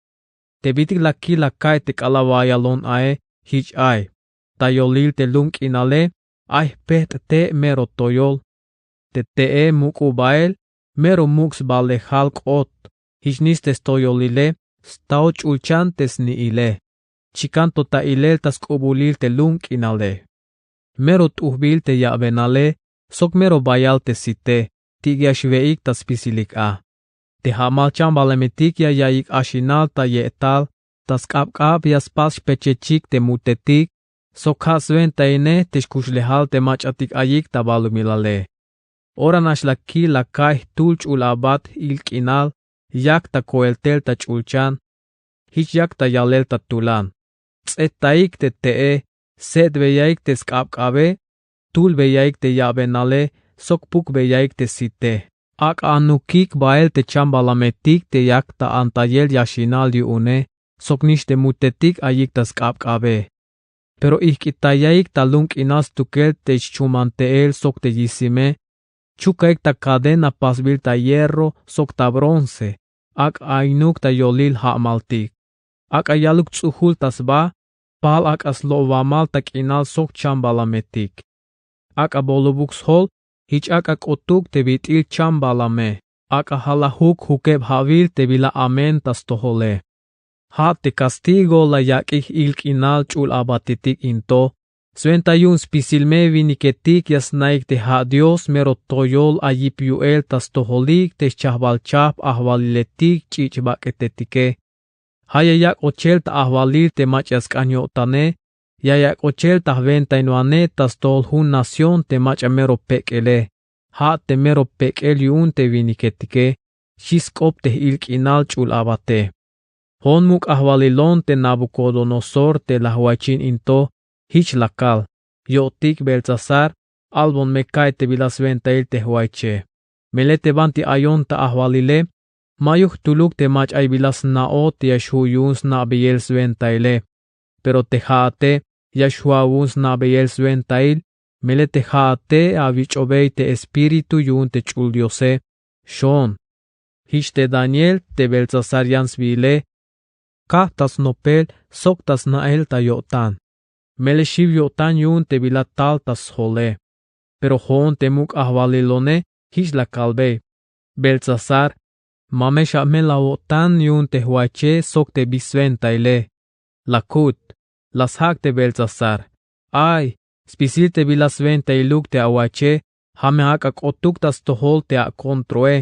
te bit'il la kil la ka'iy te k'alal wayalon ae, jich ay: Ta yolil te lum k'inale, ay jpejt' te' mero toyol. Te te'e muk'ub bael, mero muk' sbalejal k'ot, jichnix te stoyolile, staot ch'ulchan te sni'ile. Chikan to ta ilel ta sk'ubulil te lum k'inale. Mero t'ujbil te yabenale, sok mero bayal te site, ti' ya xwe'ik ta spisilik a. Te ja' malchambalemitik ya yaiyik axinal ta ye'tal, ta sk'abk'ab ya spas xpechechik te mutetik, sok ja' swentainej te xkuxlejal te mach'atik ayik ta balumilale. Ora nax la kil la ka'iy jtul ch'ul abat j'il k'inal, yak ta koel tel ta ch'ulchan, jich yak ta yalel ta tulan: Ts'ettaik te te'e, Se'tbeyaik te sk'abk'abe, tulbeyaik te ya'benale, sok pukbeyaik te site. Ak'a anukik bael te chambalametik te yak ta antayel yaxinal yu'une, sok nix te mutetik ayik ta sk'abk'abe. Pero ijk'itayaik ta lum k'inal stukel te xchumante'el sok te yisime. Chukaik ta kadena pasbil ta hierro sok ta bronce. Ak'a ainuk ta yolil ja'maltik. Ak'a yaluk ts'ujul ta sba, pal ak'a slo'wamal ta k'inal sok chambalametik. Ak'a bolubuk sjol, jich ak'a k'otuk te bit'il chambalame. Ak'a jalajuk jukeb ja'wil te bila amen ta stojole. Ja' te kastigo la yak'ik jil k'inal ch'ul abatitik in to, swenta yu'un spisil me winiketik ya sna'ik te ja' Dios mero toyol ay yip yu'el ta stojolik te xchajbal-chajp ajwaliletik ch'ich'bak'etetike. Ja' ya yak' ochel ta ajwalil te mach'a ya sk'an yo'tane, ya yak' ochel ta jwentainwane ta stojol jun nación te mach'a mero pek'ele, ja' te mero pek'el yu'un te winiketike, xchi sk'op te jil k'inal ch'ul abate. Jo'on muk' ajwalilon te Nabucodonosor te la jwaychin in to, jich la kal: Yo'tik Beltsasar, albon me ka'iy te bila swentail te jwayche. Melel te banti ayon ta ajwalile, ma'yuk jtuluk te mach'a ay bila sna'oj te ya xju' yu'un sna'beyel swentaile. Pero te ja'ate ya xju' awu'un sna'beyel swentail, melel te ja'ate awich'obey te espíritu yu'un te ch'ul Diose. Xoon. Jich te Daniel te Beltsasar yan sbiile, kaj ta snopel sok ta sna'el ta yo'tan. Melel xiw yo'tan yu'un te bila tal ta sjole. Pero jo'on te muk' ajwalilone jich la kalbey: Beltsasar, ma me xamel awo'tan yu'un te jwayche sok te bi swentaile. La kut, la sjak' te Beltsasar: Ay, spisil te bila swentailuk te awayche, ja' me ak'a k'otuk ta stojol te akontroe.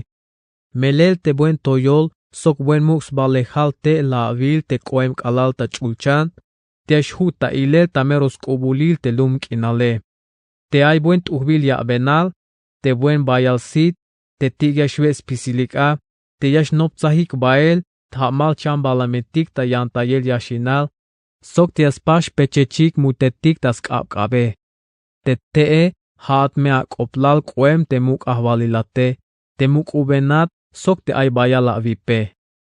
Melel te buen toyol sok buen muk' sbalejal te' la awil te k'oem k'alal ta ch'ulchan, te ya xju' ta ilel ta mero sk'ubulil te lum k'inale. Te ay buen t'ujbil ya'benal, te buen bayal sit, te tik ya xwe' spisilik a, te ya xnoptsajik bael ta ja'mal chambalametik ta yantayel yaxinal, sok te ya spas xpechechik mutetik ta sk'abk'abe. Te te'e ja'at me ak'oblal k'oem te muk' ajwalilate, te muk'ubenat sok te ay bayal awipe.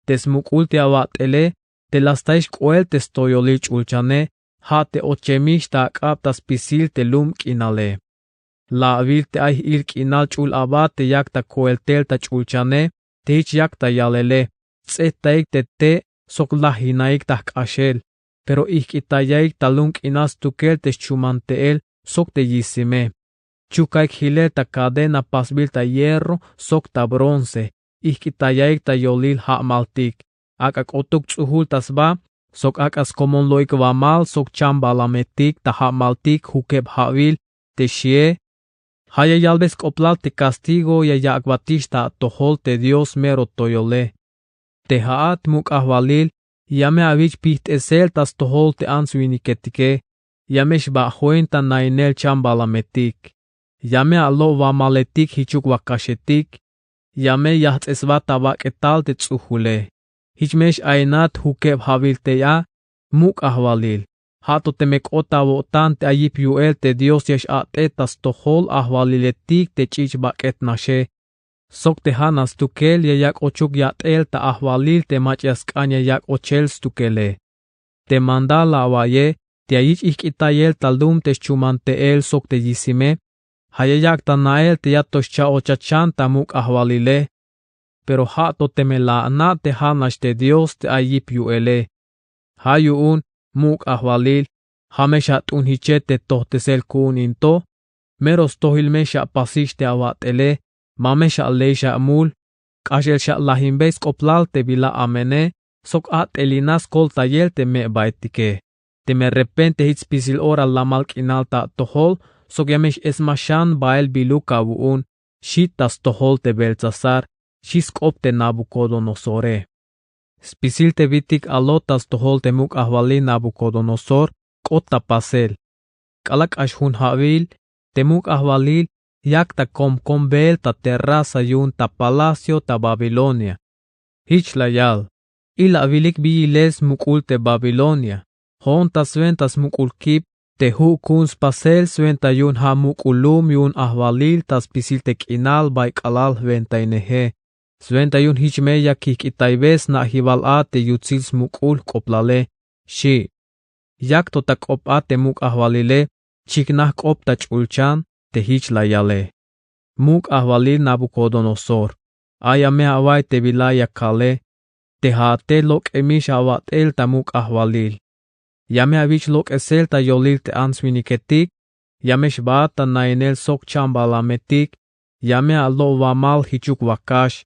Te smuk'ul te awat'ele, te la staix k'oel te stoyolil ch'ulchane, ja' te ochemix ta ak'ab ta spisil te lum k'inale. La awil te ay jil k'inal ch'ul aba te yak ta koel tel ta ch'ulchane, te jich yak ta yalele: Ts'ejtaik te te' sok lajinaik ta jk'axel. Pero ijk'itayaik ta lum k'inal stukel te xchumante'el sok te yisime. Chukaik jilel ta kadena pasbil ta hierro sok ta bronce, ijk'itayaik ta yolil ja'maltik. Ak'a k'otuk ts'ujul ta sba, sok ak'a skomon lo'ik wamal sok chambalametik ta ja'maltik jukeb ja'wil, te xie. Ja' ya yalbey sk'oblal te kastigo ya yak'batix ta atojol te Dios mero toyole. Te ja'at muk' ajwalil, ya me awich' pijt'esel ta stojol te ants winiketike, ya me xba'joen ta nainel chambalametik, ya me alo'wamaletik jichuk wakaxetik, ya me yajts'esbat ta bak'etal te ts'ujule. Jich me x-ainat jukeb ja'wil tey a, muk' ajwalil. Ja' to teme k'ot awo'tan te ay yip yu'el te Dios ya x-a'tej ta stojol ajwaliletik te ch'ich' bak'et naxe. Sok te ja' nax stukel ya yak' ochuk yat'el ta ajwalil te mach'a ya sk'an ya yak' ochel stukele. Te mandal awa'iye te ya yich' ijk'itayel ta lum te xchumante'el sok te yisime, ja' ya yak' ta na'el te ya to xcha'ochachan ta muk' ajwalile. Pero ja' to teme la ana' te ja' nax te Dios te ay yip yu'ele. Ja' yu'un, muk' ajwalil, ja' me xat'unjiche te tojtesel ku'un in to, mero stojil me xapasix te awat'ele, ma me xaleiy xamul, k'axel xalajinbey sk'oblal te bila amene, sok at'elinas koltayel te me'baetike. Teme repente jich spisil ora lamal k'inal ta atojol, sok ya me x-esmax xan bael biluk awu'un, xi ta stojol te Beltsasar, xi sk'op te Nabucodonosore. Spisil te wi'tik alot ta stojol te muk' ajwalil Nabucodonosor k'ot ta pasel. K'alal k'ax jun ja'wil, te muk' ajwalil yak ta komkombel ta terraza yu'un ta palacio ta Babilonia. Jich la yal: Ila awilik bi yilel smuk'ul te Babilonia. Jo'on ta swenta smuk'ul kip, Te ju' ku'un spasel swenta yu'un ja' muk'ul lum yu'un ajwalil ta spisil te k'inal bay k'alal jwentaineje. Swenta yu'un jich me ya kijk'itaybey sna'jibal a te yutsil smuk'ul jk'oplale, xi'. Yak to ta k'op a te muk' ajwalile, chiknaj k'op ta ch'ulchan te jich la yale: Muk' ajwalil Nabukodonosor, ay a me awa'iy te bila ya kale, te ja'ate lok'emix awat'el ta muk' ajwalil. Ya me awich lok'esel ta yolil te ants-winiketik, ya me xbaat ta nainel sok chambalametik, ya me alo'wamal jichuk wakax,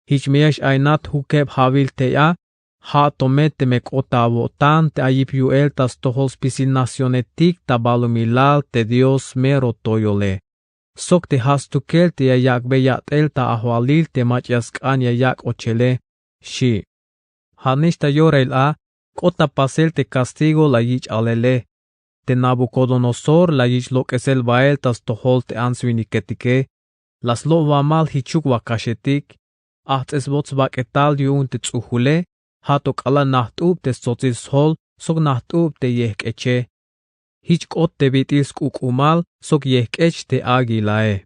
jich me ya x-ainat jukeb ja'wil tey a, ja' to me teme k'ot ta awo'tan te ay yip yu'el ta stojol spisil nacionetik ta balumilal te Dios mero toyole. Sok te ja' stukel te ya yak'bey yat'el ta ajwalil te mach'a ya sk'an ya yak' ochele, xi'. Ja'nix ta yorail a, k'ot ta pasel te castigo la yich' alele. Te Nabukodonosor la yich' lok'esel bael ta stojol te ants-winiketike, la slo'wamal jichuk wakaxetik, ajts'esbot sbak'etal yu'un te ts'ujule, ja' to k'alal najt'ub te stsotsil sjol sok najt'ub te yejk'eche. Jich k'ot te bit'il sk'uk'umal sok yejk'ech te águilae.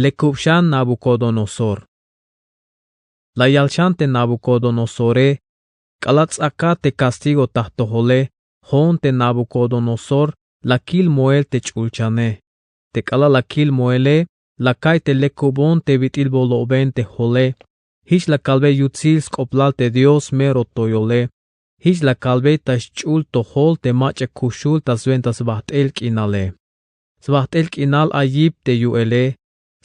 Lekub xan Nabukodonosor. La yal xan te Nabukodonosore, k'alal ts'akat te castigo ta jtojole, jo'on te Nabukodonosor la kil moel te ch'ulchane. Te k'alal la kil moele, la ka'iy te lekubon te bit'il bolo'ben te jole. Jich la kalbey yutsil sk'oplal te Dios mero toyole. Jich la kalbey ta xch'ul tojol te mach'a kuxul ta swenta sbajt'el k'inale. Sbajt'el k'inal ay yip te yu'ele.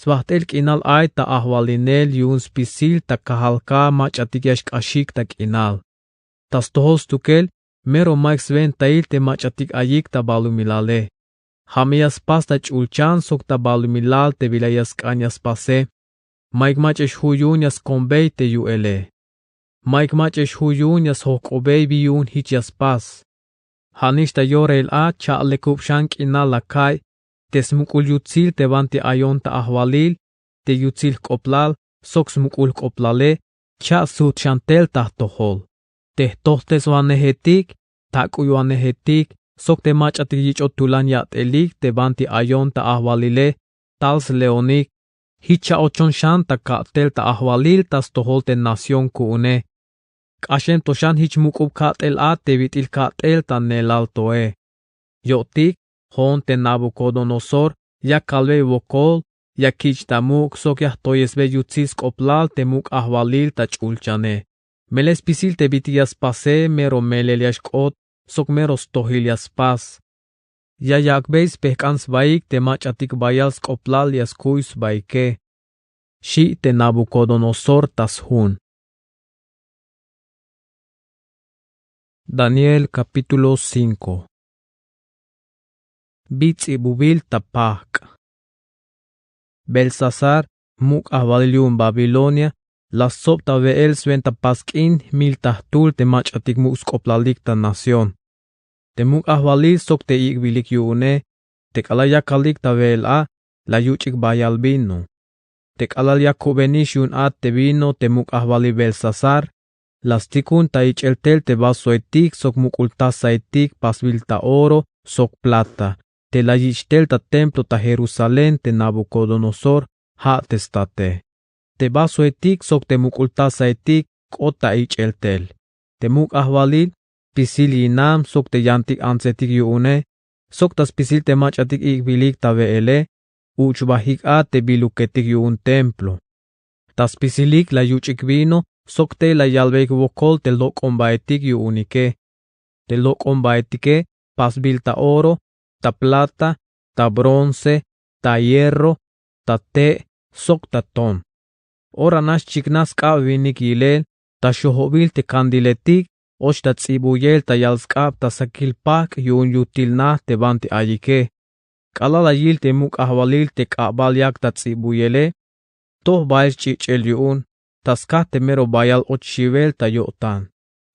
Sbajt'el k'inal ay ta ajwalinel yu'un spisil ta kajal ka mach'atik ya xk'axik ta k'inal. Ta stojol stukel, mero ma'yuk swentail te mach'atik ayik ta balumilale. Ja' me ya spas ta ch'ulchan sok ta balumilal te bila ya sk'an ya spase. Ma'yuk mach'a x-ju' yu'un ya skombey te yu'ele. Ma'yuk mach'a x-ju' yu'un ya sjojk'obey bi yu'un jich ya spas. Ja'nix ta yorail a, cha'lekub xan k'inal la ka'iy te smuk'ul yutsil te banti ayon ta ajwalil, te yutsil jk'oplal sok smuk'ul jk'oplale, cha' sut xan tel ta jtojol. Te jtojteswanejetik, tak'uywanejetik sok te mach'atik yich'ot tulan yat'elik te banti ayon ta ajwalile, tal sleonik, jich cha' ochon xan ta ka'tel ta ajwalil ta stojol te nación ku'une. K'axem to xan jich muk'ub ka'tel a te bit'il ka'tel ta neelal toe. Yo'tik, jo'on te Nabukodonosor ya kalbey wokol, ya kich' ta muk' sok ya jtoyesbey yutsil sk'oplal te muk' ajwalil ta ch'ulchane. Melel spisil te bit'il ya spase, mero melel ya xk'ot sok mero stojil ya spas. Ya yak'bey spejk'an sbaik te mach'atik bayal sk'oplal ya skuy sbaike, xi' te Nabukodonosor ta sjun. Daniel capítulo cinco. Bi ts'ibubil ta pajk'. Belsasar, muk' ajwalil yu'un Babilonia, la stsob ta we'el swenta pas k'in jmil ta jtul te mach'atik muk' sk'oplalik ta nación. Te muk' ajwalil sok te ik'bilik yu'une, te k'alal yakalik ta we'el a, la yuch'ik bayal vino. Te k'alal yakubenix yu'un a te vino te muk' ajwalil Belsasar, la stikun ta ich'el tel te vasoetik sok muk'ul tazaetik pasbil ta oro sok plata te la yich' tel ta templo ta Jerusalén te Nabukodonosor, ja' te state. Te vasoetik sok te muk'ul tazaetik k'ot ta ich'el tel. Te muk' ajwalil, spisil yinam sok te yantik antsetik yu'une, sok ta spisil te mach'atik ik'bilik ta we'ele, uch'bajik a te biluketik yu'un templo. Ta spisilik la yuch'ik vino sok tey la yalbeyik wokol te lok'ombaetik yu'unike. Te lok'ombaetike pasbil ta oro, ta plata, ta bronce, ta hierro, ta te' sok ta ton. Ora nax chiknaj sk'ab winik yilel ta xojobil te kandiletik, och ta ts'ibuyel ta yal sk'ab ta sakil pajk' yu'un yutil na te banti ayike. K'alal la yil te muk' ajwalil te k'abal yak ta ts'ibuyele, toj bael xch'ich'el yu'un, ta skaj te mero bayal och xiwel ta yo'tan.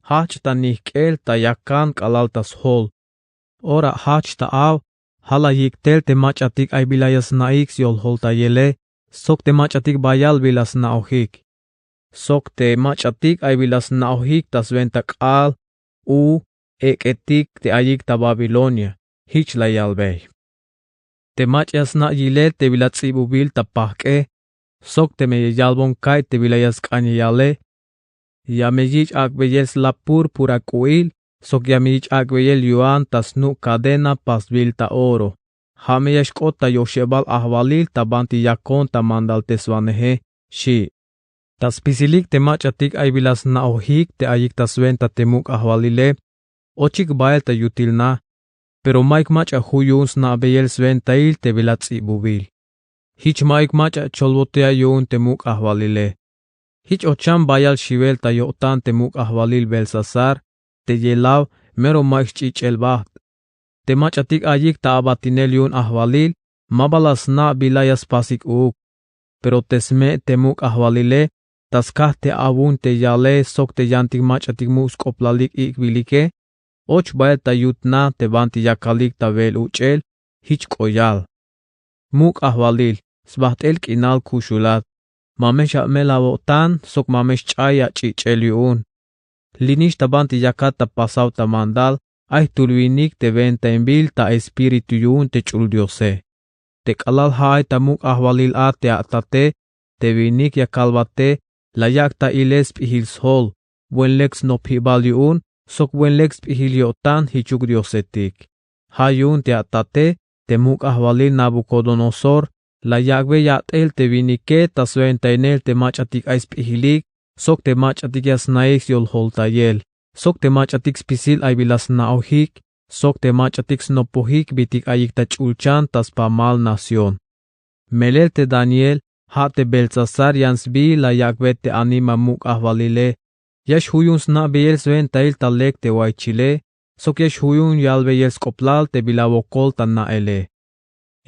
Jajch' ta nijk'el ta yakan k'alal ta sjol. Ora jajch' ta aw, ja' la yik' tel te mach'atik ay bila ya sna'ik syolkoltayele, sok te mach'atik bayal bila sna'ojik, sok te mach'atik ay bila sna'ojik ta swenta k'aal, u, ek'etik te ayik ta Babilonia. Jich la yalbey: Te mach'a ya sna' yilel te bila ts'ibubil ta pajk'e, sok teme ya yalbon ka'iy te bila ya sk'an ya yale, ya me yich' ak'beyel slap púrpura k'u'il, sok ya me yich' ak'beyel yu'an ta snu' cadena pasbil ta oro. Ja' me ya xk'ot ta yoxebal ajwalil ta banti yakon ta mandalteswaneje, xi'. Ta spisilik te mach'atik ay bila sna'ojik te ayik ta swenta te muk' ajwalile, ochik bael ta yutil na, pero ma'yuk mach'a ju' yu'un sna'beyel swentail te bila ts'ibubil. Jich ma'yuk mach'a cholbotik yu'un te muk' ajwalile. Jich ochan bayal xiwel ta yo'tan te muk' ajwalil Belsasar, te yelaw mero ma'yuk sch'ich'el bajt'. Te mach'atik ayik ta abatinel yu'un ajwalil, ma ba la sna' bila ya spasik uuk. Pero te sme' te muk' ajwalile, ta skaj te awu'un te yale sok te yantik mach'atik muk' sk'oplalik ik'bilike, och bael ta yut na te banti yakalik ta we'el uch'el. Jich k'oyal: Muk' ajwalil, sbajt'el k'inal kuxulat, ma me x-amel awo'tan sok ma me xch'ay ach'ich'el yu'un. Linix ta banti yakat ta pasaw ta mandal, ay jtul winik te wentainbil ta espíritu yu'un te ch'ul Diose. Te k'alal ja' ay ta muk' ajwalil a te atate, te winik ya kalbate, la yak' ta ilel sp'ijil sjol, buen lek snopjibal yu'un, sok buen lek sp'ijil yo'tan jichuk Diosetik. Ja' yu'un te atate, te muk' ajwalil Nabucodonosor, la yak'bey yat'el te winike ta swentainel te mach'atik ay sp'ijilik, sok te mach'atik ya snaik yoljoltayel, sok te mach'atik spisil ay bila sna'ojik, sok te mach'atik snopojik bitik ayik ta ch'ulchan ta spamal nación. Melel te Daniel, ja' te Belsasar yan sbi la yak'bey te anima muk' ajwalile. Ya xju' yu'un sna'beyel swentail ta lek te waychile, sok ya xju' yu'un yalbeyel sk'oplal te bila wokol ta na'ele.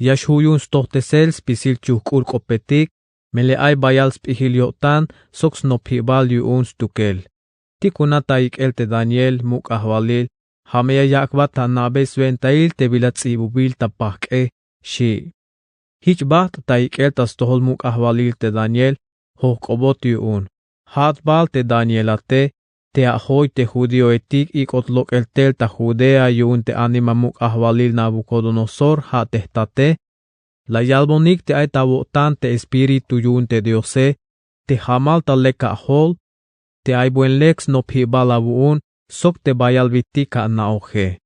Ya xju' yu'un stojtesel spisil chujk'ul k'opetik, melel ay bayal sp'ijil yo'tan sok snopjibal yu'un stukel. Tikuna ta ik'el te Daniel muk' ajwalil, ja' me ya yak'bat ta ana'bey swentail te bila ts'ibubil ta pajk'e, xi'. Jich bajt' ta ik'el ta stojol muk' ajwalil te Daniel, jojk'obot yu'un. Ja'at bal te Danielate, te ajoy te judíoetik ik'ot lok'el tel ta Judea yu'un te anima muk' ajwalil Nabucodonosor ja' te jtate. La yalbonik te ay ta awo'tan te espíritu yu'un te Diose, te jamal ta lek ajol, te ay buen lek snopjibal awu'un, sok te bayal witik ana'oje.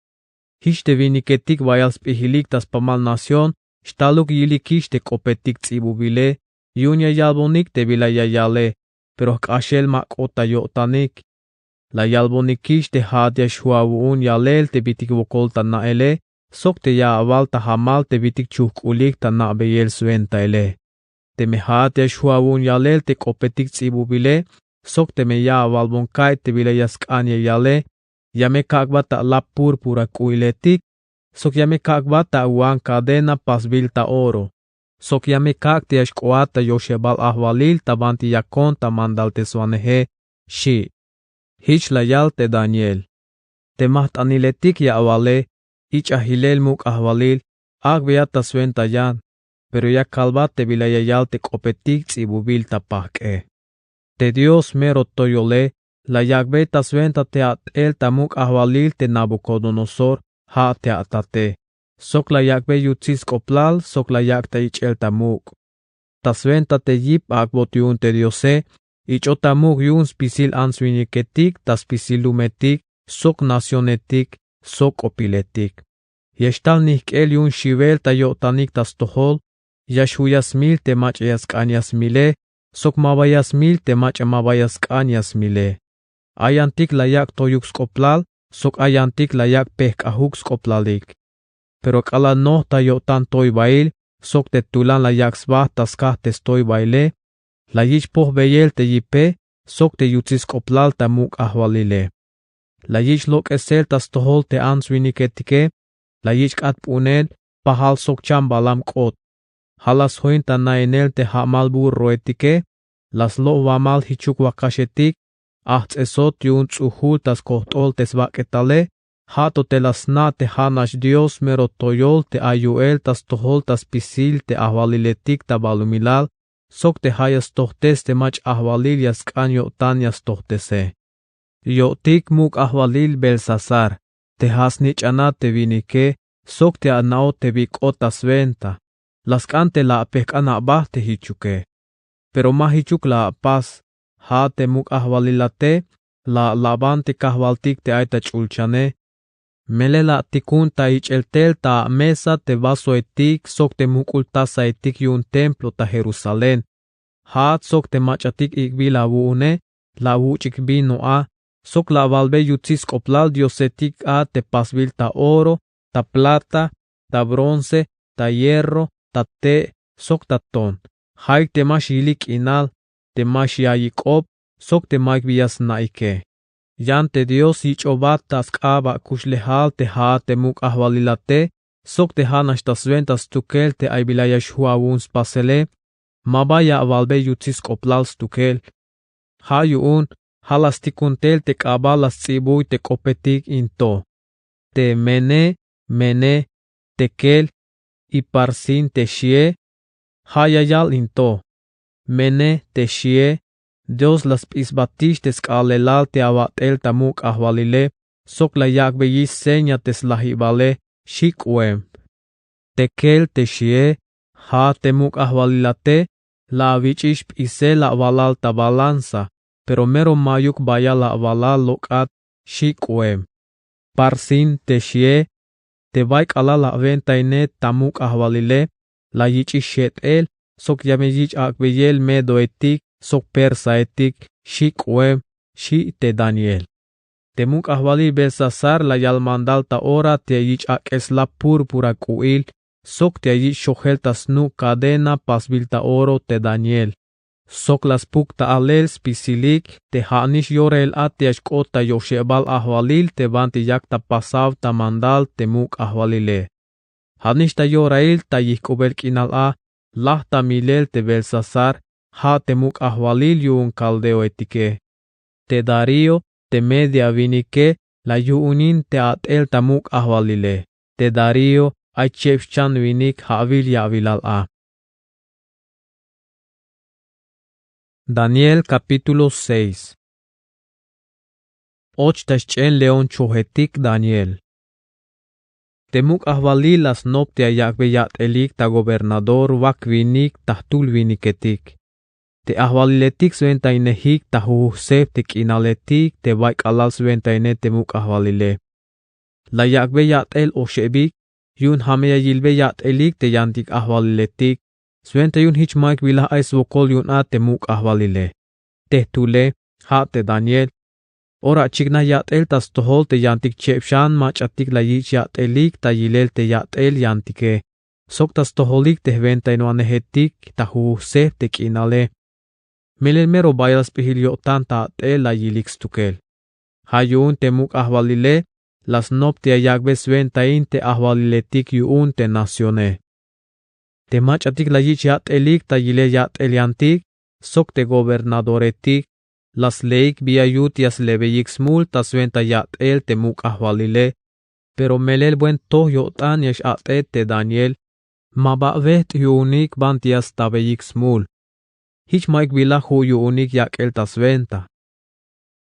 Jich te winiketik bayal sp'ijilik ta spamal nación, xtaluk yilikix te k'opetik ts'ibubile, yu'un ya yalbonik te bila ya yale, pero jk'axel ma k'ot ta yo'tanik. La yalbonikix te ja'at ya xju' awu'un yalel te bitik wokol ta na'ele, sok te ya awal ta jamal te bitik chujk'ulik ta na'beyel swentaile. Teme ja'at ya xju' awu'un yalel te k'opetik ts'ibubile, sok teme ya awalbon ka'iy te bila ya sk'an ya yale, ya me kak'bat ta lap púrpura k'u'iletik, sok ya me kak'bat ta awan cadena pasbil ta oro, sok ya me kak' te ya xk'oat ta yoxebal ajwalil ta banti yakon ta mandalteswaneje, xi'. Jich la yal te Daniel: Te majt'aniletik ya awale, ich'a jilel muk' ajwalil, ak'beya ta swenta yan, pero ya kalbat te bila ya yal te k'opetik ts'ibubil ta pajk'e. Te Dios mero toyole la yak'bey ta swenta te at'el ta muk' ajwalil te Nabucodonosor, ja' te atate, sok la yak'bey yutsil sk'oplal sok la yak' ta ich'el ta muk'. Ta swenta te yip ak'bot yu'un te Diose, ich'ot ta muk' yu'un spisil ants winiketik ta spisil lumetik sok nacionetik sok k'opiletik. Ya xtal nijk'el yu'un xiwel ta yo'tanik ta stojol, ya xju' ya smil te mach'a ya sk'an ya smile, sok ma ba ya smil te mach'a ma ba ya sk'an ya smile. Ay yantik la yak' toyuk sk'oplal, sok ay yantik la yak' pejk'ajuk sk'oplalik. Pero k'alal noj ta yo'tan toybail, sok te tulan la yak' sba ta skaj te stoybaile, la yich' pojbeyel te yipe, sok te yutsil sk'oplal ta muk' ajwalile. La yich' lok'esel ta stojol te ants winiketike, la yich' k'atp'unel, pajal sok chambalam k'ot. Ja' la sjoin ta nainel te ja'mal burroetike, la slo' wamal jichuk wakaxetik, ajts'esot yu'un ts'ujul ta skojt'ol te sbak'etale, ja' to te la sna' te ja' nax Dios mero toyol te ay yu'el ta stojol ta spisil te ajwaliletik ta balumilal, sok te ja' ya stojtes te mach'a ajwalil ya sk'an yo'tan ya stojtese. Yo'tik muk' ajwalil Belsasar, te ja snich'anat te winike sok te ana'ot te bik'ot ta swenta. La sk'an te la apejk'an aba te jichuke. Pero ma jichuk la apas. Ja te muk' ajwalilate la alaban te kajwaltik te ay ta ch'ulchane. Melel la atikun ta ich'el tel ta amesa te vasoetik sok te muk'ul tazaetik yu'un templo ta Jerusalén. Ja'at sok te mach'atik ik'bil awu'une la awuch'ik vino a sok la awalbe yutsil sk'oplal diosetik a te pasbil ta oro, ta plata, ta bronce, ta hierro, ta te' sok ta ton. Ja'ik te ma xyilik k'inal, te ma xya'iyik k'op sok te ma'yuk bi ya sna'ike. Yan te Dios yich'obat ta sk'ab akuxlejal te ja'at te muk' ajwalilate sok te ja nax ta swenta stukel te ay bila ya xju' awu'un spasele. Ma ba ya awalbe yutsil sk'oplal stukel. Ja yu'un ja la stikun tel te k'abal la sts'ibuy te k'opetik in to. Te mene, mene, tekel, y parsin te xie. Ja ya yal in to. Mene te xie. Dios la sp'isbatix te sk'aalelal te awat'el ta muk' ajwalile sok la yak'beyix seña te slajibale. Xi k'uem. Tekel te xie. Ja te muk' ajwalilate la awich'ix p'isel awalal ta balanza, pero mero ma'yuk bayal awalal lok'at. Xi k'uem. Parsin te xie. Te bay k'alal awentainej ta muk' ajwalile la yich'ix xet'el sok ya me yich' ak'beyel medoetik sok persaetik. Xi k'uem. Xi' te Daniel. Te muk' ajwalil Belsasar la yal mandal ta ora te ya yich' ak'el slap púrpura k'u'il sok te ya yich' xojel ta snu' kadena pasbil ta oro te Daniel. Sok la spuk ta alel spisilik te ja nix yorahil a te ya xk'ot ta yoxebal ajwalil te banti yak ta pasaw ta mandal te muk' ajwalile. Ja nix ta yorahil ta yijk'ubel k'inal a laj ta milel te Belsasar, ja te muk' ajwalil yu'un kaldeoetike. Te Darío te Media winike la yu'unin te at'el ta muk' ajwalile. Te Darío ay cheb xchan winik ja'wil ya'wilal a. Daniel capítulo seis. Och ta xch'en león chojetik Daniel. Te muk' ajwalil la snop te ya yak'bey yat'elik ta gobernador wak winik ta jtul winiketik. Te ajwaliletik swentainejik ta jujuj sef te k'inaletik te bay k'alal swentainej te muk' ajwalile. La yak'bey yat'el oxebik yu'un ja me ya yilbey yat'elik te yantik ajwaliletik. Swenta yu'un jich ma'yuk bila ay swokol yu'un a te muk' ajwalile. Te jtule, ja te Daniel, ora achiknaj yat'el ta stojol te yantik cheb xan mach'atik la yich' yat'elik ta yilel te yat'el yantike sok ta stojolik te jwentainwanejetik ta jujuj sef te k'inale. Melel mero bayal sp'ijil yo'tan ta at'el la yilik stukel. Ja yu'un te muk' ajwalile la snop te ya yak'bey swentain te ajwaliletik yu'un te nacione. Te mach'atik la yich' yat'elik ta yilel yat'el yantik sok te gobernadoretik la sleik bi ya yut ya slebeyik smul ta swenta yat'el te muk' ajwalile. Pero melel buen toj yo'tan ya x-at'ey te Daniel, ma ba wejt' yu'unik banti ya stabeyik smul. Jich ma'yuk bila ju' yu'unik yak'el ta swenta.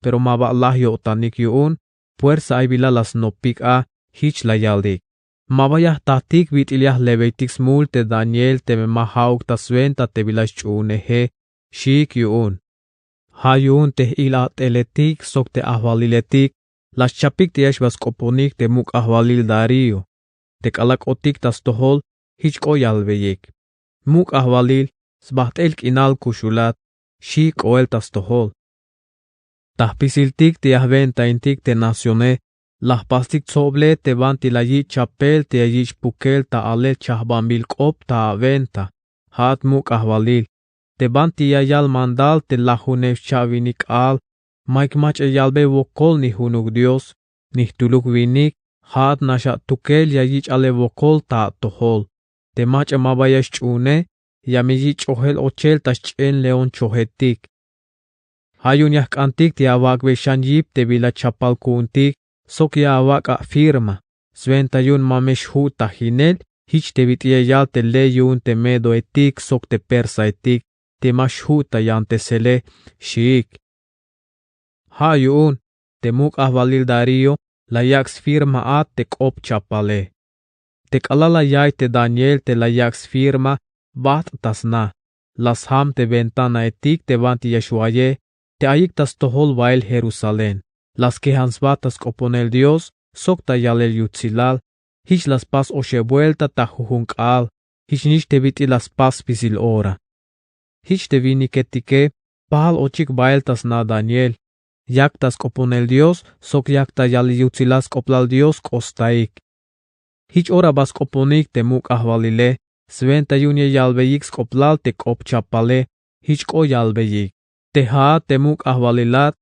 Pero ma ba laj yo'tanik yu'un, puersa ay bila la snopik a. Jich la yalik: Ma ba ya jtatik bit'il ya jlebeytik smul te Daniel teme ma ja'uk ta swenta te bila xch'uuneje, xiik yu'un. Ja yu'un te j-il at'eletik sok te ajwaliletik la xchapik te ya xba sk'oponik te muk' ajwalil Darío. Te k'alal k'otik ta stojol jich k'o yalbeyik: Muk' ajwalil, sbajt'el k'inal kuxulat, xi k'oel ta stojol. Ta jpisiltik te ya jwentaintik te nacione la jpastik tsoble te banti la yich' chapel te ya yich' pukel ta alel chajbanbil k'op ta awenta. Ja'at muk' ajwalil, te banti ya yal mandal te lajunew xcha'winik k'aal, ma'yuk mach'a yalbey wokol ni junuk dios ni jtuluk winik. Ja'at nax atukel ya yich' alel wokol ta atojol. Te mach'a ma ba ya xch'uune ya me yich' ch'ojel ochel ta xch'en león chojetik. Ja yu'un ya jk'antik te ya awak'bey xan yip te bila chapal ku'untik sok ya awak' afirma. Swenta yu'un ma me xju' ta jinel jich te bit'il ya yal te ley yu'un te medoetik sok te persaetik te ma xju' ta yantesele, xiik. Ja yu'un te muk' ajwalil Darío la yak' sfirma a te k'op chapale. Te k'alal la ya'iy te daniel te la yak' sfirma, bajt' ta sna. La sjam te ventanahetik te banti ya xwaye, te ayik ta stojol bahel jerusalén. La skejan sba ta sk'oponel dios sok ta yalel yutsilal. Jich la spas oxeb buelta ta jujun k'aal. Jich nix te bit'il la spas spisil ora. Jich te winiketike pajal ochik bahel ta sna daniel. Yak ta sk'oponel dios sok yak ta yalel yutsilal sk'oplal dios k'ostaik. Jich ora ba sk'oponik te muk' ajwalile, swenta yu'un ya yalbeyik sk'oplal te k'op chapale. Jich k'o yalbeyik, te ja'at te muk' ajwalilat,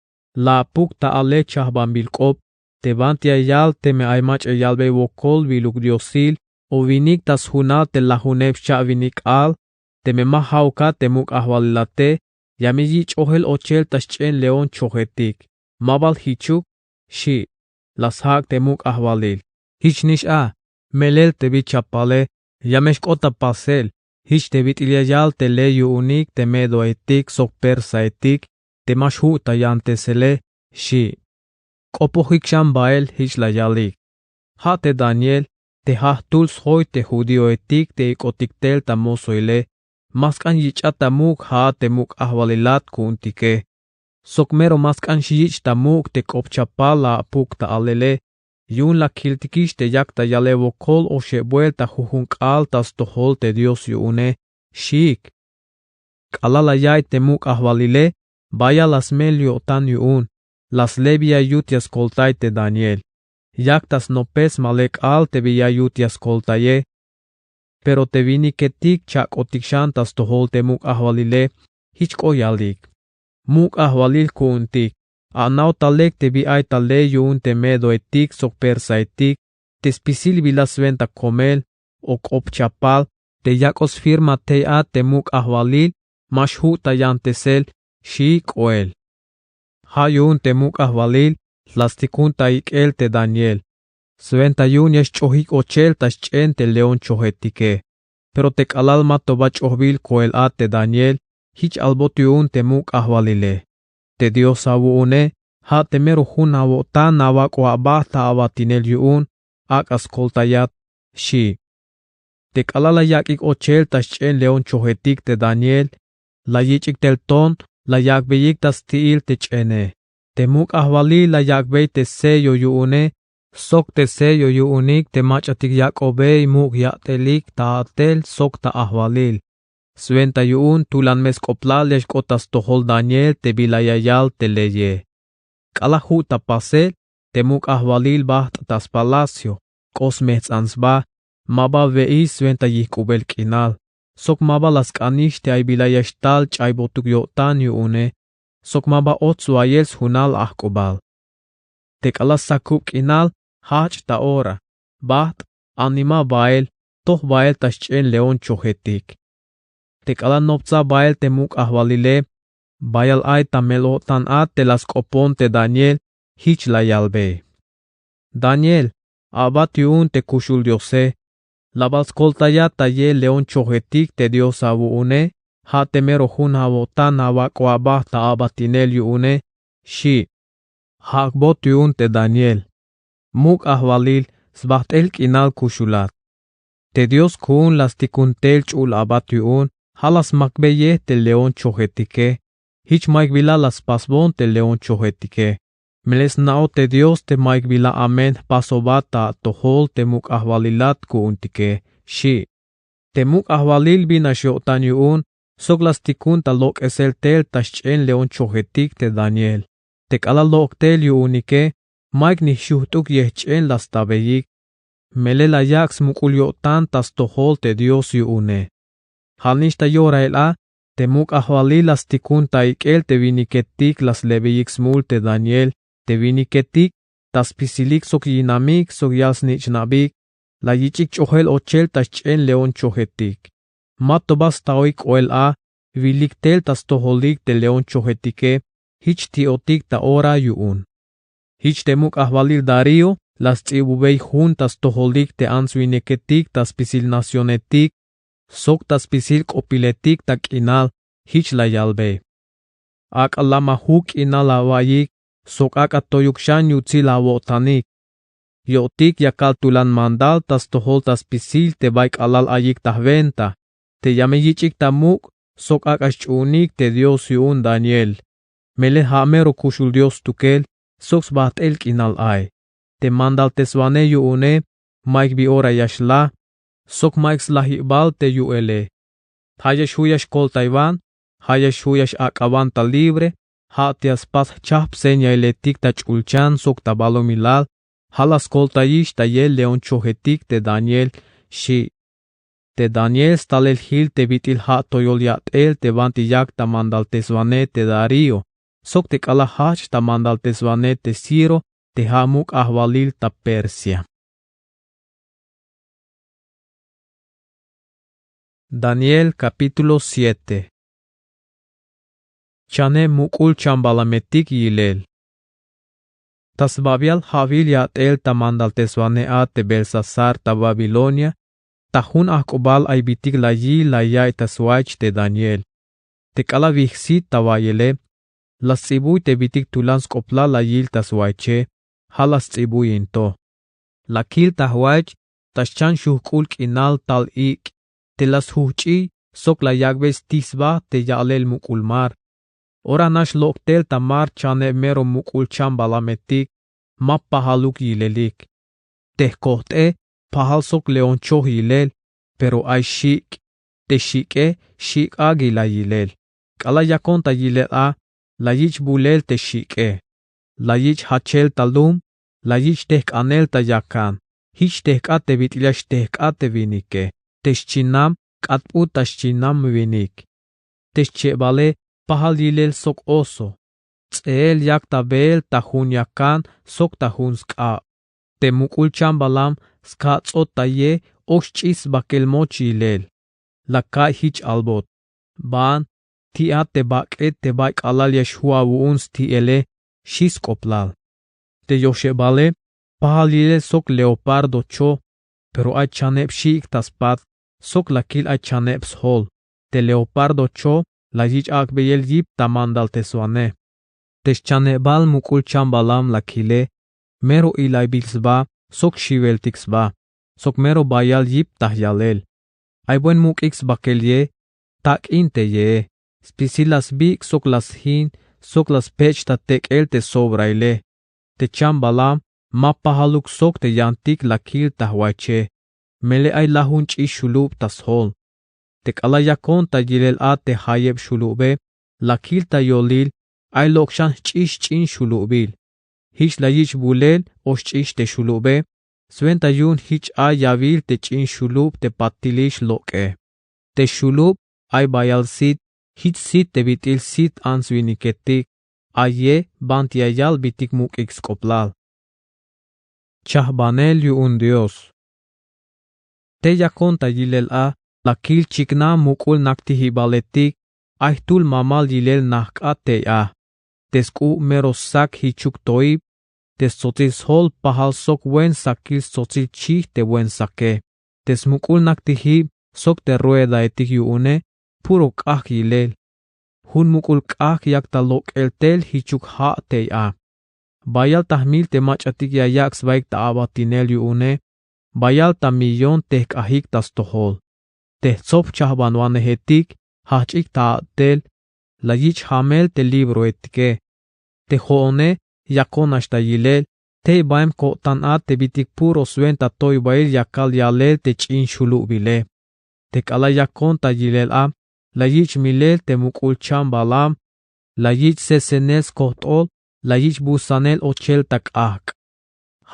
la apuk ta ale chajbanbil k'op. Te banti ya yal teme ay mach'a yalbey wokol wiluk diosil o winik ta sjunal te lajuneb xcha'winik k'aal, teme ma ja'ukat te muk' ajwalilate, ya me yich' ch'ojel ochel ta xch'en león chojetik. Ma bal jichuk? Xi'. La sjak' te muk' ajwalil. Jich nix a, melel te bi chapale, ya me xk'ot ta pasel. Jich te bit'il ya yal te ley yu'unik te medohetik sok persahetik, te ma xju' ta yantesele. Xi'. K'opojik xan bahel jich la yalik. Ja' te daniel, te ja' jtul sjoy te judiohetik te ik'otik tel ta mosohile, ma sk'an yich'at ta muk' ja'at te muk' ajwalilat ku'untike. Sok mero ma sk'an xyich' ta muk' te k'op chapal la apuk ta alele, yu'un la kiltikix te yak ta yalel wokol oxeb buelta jujun k'aal ta stojol te dios yu'une. Xiik. K'alal la ya'iy te muk' ajwalile, bayal la smel yo'tan yu'un. La slebiya yut ya skoltay te daniel. Yak ta snopel smale k'aal te bi ya yut ya skoltaye. Pero te winiketik chak'otik xan ta stojol te muk' ajwalile, jich k'o yalik. Muk' ajwalil ku'untik, anaw ta lek te bi ay ta ley yu'un te medohetik sok persahetik, te spisil bila swenta komel o k'op chapal, te yak'ot sfirma tey a te muk' ajwalil, ma xju' ta yantesel. Xi' k'oel. Ja' yu'un te muk' ajwalil la stikun ta ik'el te daniel, swenta yu'un ya xch'ojik ochel ta xch'en te león chojetike. Pero te k'alal ma to ba ch'ojbil koel a te daniel, jich albot yu'un te muk' ajwalile. Te dios awu'une, ja' te mero jun awo'tan awak'o aba ta abatinel yu'un, ak'a skoltayat. Xi'. Te k'alal la yak'ik ochel ta xch'en león chojetik te daniel, la yich'ik tel ton, la yak'beyik ta sti'il te ch'ene. Te muk' ajwalil la yak'bey te sello yu'une, sok te sello yu'unik te mach'atik yak'obey muk' yat'elik ta a'tel sok ta ajwalil. Swenta yu'un tulan me sk'oplal ya xk'ot ta stojol daniel te bila ya yal te leye. K'alal ju' ta pasel, te muk' ajwalil bajt' ta spalacio, k'o smejts'an sba, ma ba we'ix swenta yijk'ubel k'inal, sok ma ba la sk'anix te ay bila ya xtal ch'aybotuk yo'tan yu'une, sok ma ba och swayel sjunal ajk'ubal. Te k'alal sakub k'inal, jajch' ta ora, bajt', anima bahel, toj bahel ta xch'en león chojetik. Te k'alal noptsa bahel te muk' ajwalile, bayal ay ta mel-o'tan a te la sk'opon te daniel, jich la yalbey. Daniel, a'bat yu'un te kuxul diose. La bal skoltayat ta ye león chojetik te dios awu'une, ja' te mero jun awo'tan awak'o aba ta abatinel yu'une. Xi'. Jak'bot yu'un te daniel. Muk' ajwalil, sbajt'el k'inal kuxulat. Te dios ku'un la stikun tel ch'ul abat yu'un, ja' la smakbeyej te león chojetike. Jich mayuk bila la spasbon te león chojetike. Melel sna'oj te dios te mayuk bila amen jpasobat ta atojol te muk' ajwalilat ku'untike. Xi'. Te muk' ajwalil bin nax yo'tan yu'un, sok la stikun ta lok'esel tel ta xch'en león chojetik te daniel. Te k'alal lok' tel yu'unike, mayuk ni jxuht'uk yejch'en la stabeyik. Melel la yak' smuk'ul yo'tan ta stojol te dios yu'une. Ja' nix ta yorail a, te muk' ajwalil la stikun ta ik'el te winiketik la slebeyik smul te daniel, te winiketik ta spisilik sok yinamik sok yal-snich'nabik, la yich'ik ch'ojel ochel ta xch'en león chojetik. Ma to ba staoik k'oel a, wilik tel ta stojolik te león chojetike, jich ti'otik ta ora yu'un. Jich te muk' ajwalil darío la sts'ibubey jun ta stojolik te ants-winiketik ta spisil nacionetik sok ta spisil k'opiletik ta k'inal. Jich la yalbey. Ak'a lamaj juk k'inal awa'iyik, sok ak'a toyuk xan yutsil awo'tanik. Yo'tik yakal tulan mandal ta stojol ta spisil te bay k'alal ayik ta jwenta, te ya me yich'ik ta muk' sok ak'a sch'uhunik te Dios yu'un Daniel. Melel ja' mero kuxul Dios stukel sok sbajt'el k'inal ay. Te mandalteswanej yu'une, mayuk bi ora ya xlaj sok mayuk slajibal te yu'ele. Ja' ya xju' ya xkoltaywan, ja' ya xju' ya x-ak'awan ta libre, ja' te ya spas jchajp señailetik ta ch'ulchan sok ta balumilal. Ja' la skoltayix ta yel león chojetik te Daniel, xchi. Te Daniel stalel jil te bit'il ja' toyol ya'tel te banti yak ta mandalteswanej te Darío sok te k'alal jajch ta mandalteswanej te Ciro, te ja' muk' ajwalil ta Persia. Daniel capítulo siete. Chaneb muk'ul chambalametik yilel. Ta sbabial ja'wil ya'tel ta mandalteswanej a te Belsasar ta Babilonia, ta jun ajk'ubal ay bitik la yil la yaiy ta swaych te Daniel. Te k'alal wijsit ta wa'iyele, la sts'ibuy te bitik tulan sk'oplal la yil ta swayche. Ja' la sts'ibuy in to. La kil ta jwaych ta xchan xujk'ul k'inal tal ik', te la sjujch'iy sok la yak'bey stij sba te ya'lel muk'ul mar. Ora nax lok' tel ta mar chaneb mero muk'ul chambalametik, ma pajaluk yilelik. Te jkojt'e pajal sok león choj yilel, pero ay xik'. Te xik'e, xik' águila yilel. K'alal yakon ta yilel a, la yich' bulel te xik'e. La yich' jachel ta lum, la yich' tejk'anel ta yakan. Jich tejk'a te bit'il ya xtejk'a te winike. Te xchinam k'atp'ut ta xchinam winik. Te xchebale pajal yilel sok oso. Ts'eel yak ta beel ta jun yakan sok ta jun sk'ab. Te muk'ul chambalam skats'ot ta ye, ox ch'is sbakel moch yilel. La ka'iy jich albot. Ban, ti'at te bak'et te bay k'alal ya xju' awu'un sti'ele, xchi sk'oplal. Te yoxebale pajal yilel sok leopardo choj, pero ay chaneb xik' ta spat sok la kil ay chaneb sjol. Te leopardo choj la yich' ak'beyel yip ta mandalteswanej. Te xchanebal muk'ul chambalam la kile, mero ilaybil sba sok xiweltik sba, sok mero bayal yip ta jyalel. Ay buen muk'ik sbakel ye, tak'in te yee, spisil la sbik' sok la sjin sok la spech' ta tek'el te sobraile. Te chambalam ma pajaluk sok te yantik la kil ta jwayche. Melel ay lajun ch'ix xulub ta sjol. Te k'alal yakon ta yilel a te jayeb xulube, la kil ta yolil ay lok' xan jch'ix ch'in xulubil. Jich la yich' bulel ox ch'ix te xulube, swenta yu'un jich ay yawil te ch'in xulub te patilix lok'e. Te xulub ay bayal sit, jich sit te bit'il sit ants winiketik. Ay ye banti ya yalbitik muk'ik sk'oplal. Chajbanel yu'un Dios. Te yakon ta yilel a, la kil chiknaj muk'ul naktijibaletik. Ay jtul mamal yilel najk'a tey a. Te sk'u' mero sak jichuk toib. Te stsotsil sjol pajal sok buen sakil stsotsil chij te buen sake. Te smuk'ul naktijib sok te ruedaetik yu'une, puro k'ajk' yilel. Jun muk'ul k'ajk' yak ta lok'el tel jichuk ja' tey a. Bayal ta jmil te mach'atik ya yak' sbaik ta abatinel yu'une, bayal ta millón te jk'ajik ta stojol. Te jtsop jchajbanwanejetik jajch'ik ta a'tel, la yich' jamel te libroetike. Te jo'one yakon nax ta yilel tey baem ko'tan a te bitik puro swenta toybail yakal yalel te ch'in xulubile. Te k'alal yakon ta yilel a, la yich' milel te muk'ul chambalam, la yich' sesenel skojt'ol, la yich' busanel ochel ta k'ajk'.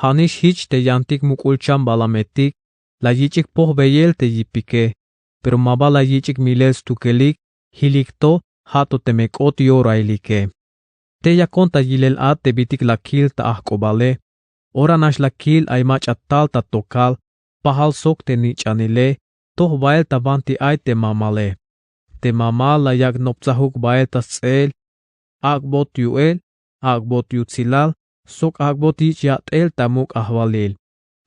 Ja'nix jich te yantik muk'ul chambalametik, la yich'ik pojbeyel te yipike, pero ma ba la yich'ik milel stukelik, jilik to, ja' to teme k'ot yorailike. Te yakon ta yilel a te bitik la kil ta ajk'ubale. Ora nax la kil ay mach'a tal ta tokal, pajal sok te nich'anile, toj bael ta banti ay te mamale. Te mamal la yak' noptsajuk bael ta sts'eel, ak'bot yu'el, ak'bot yutsilal, sok ak'bot yich' yat'el ta muk' ajwalil.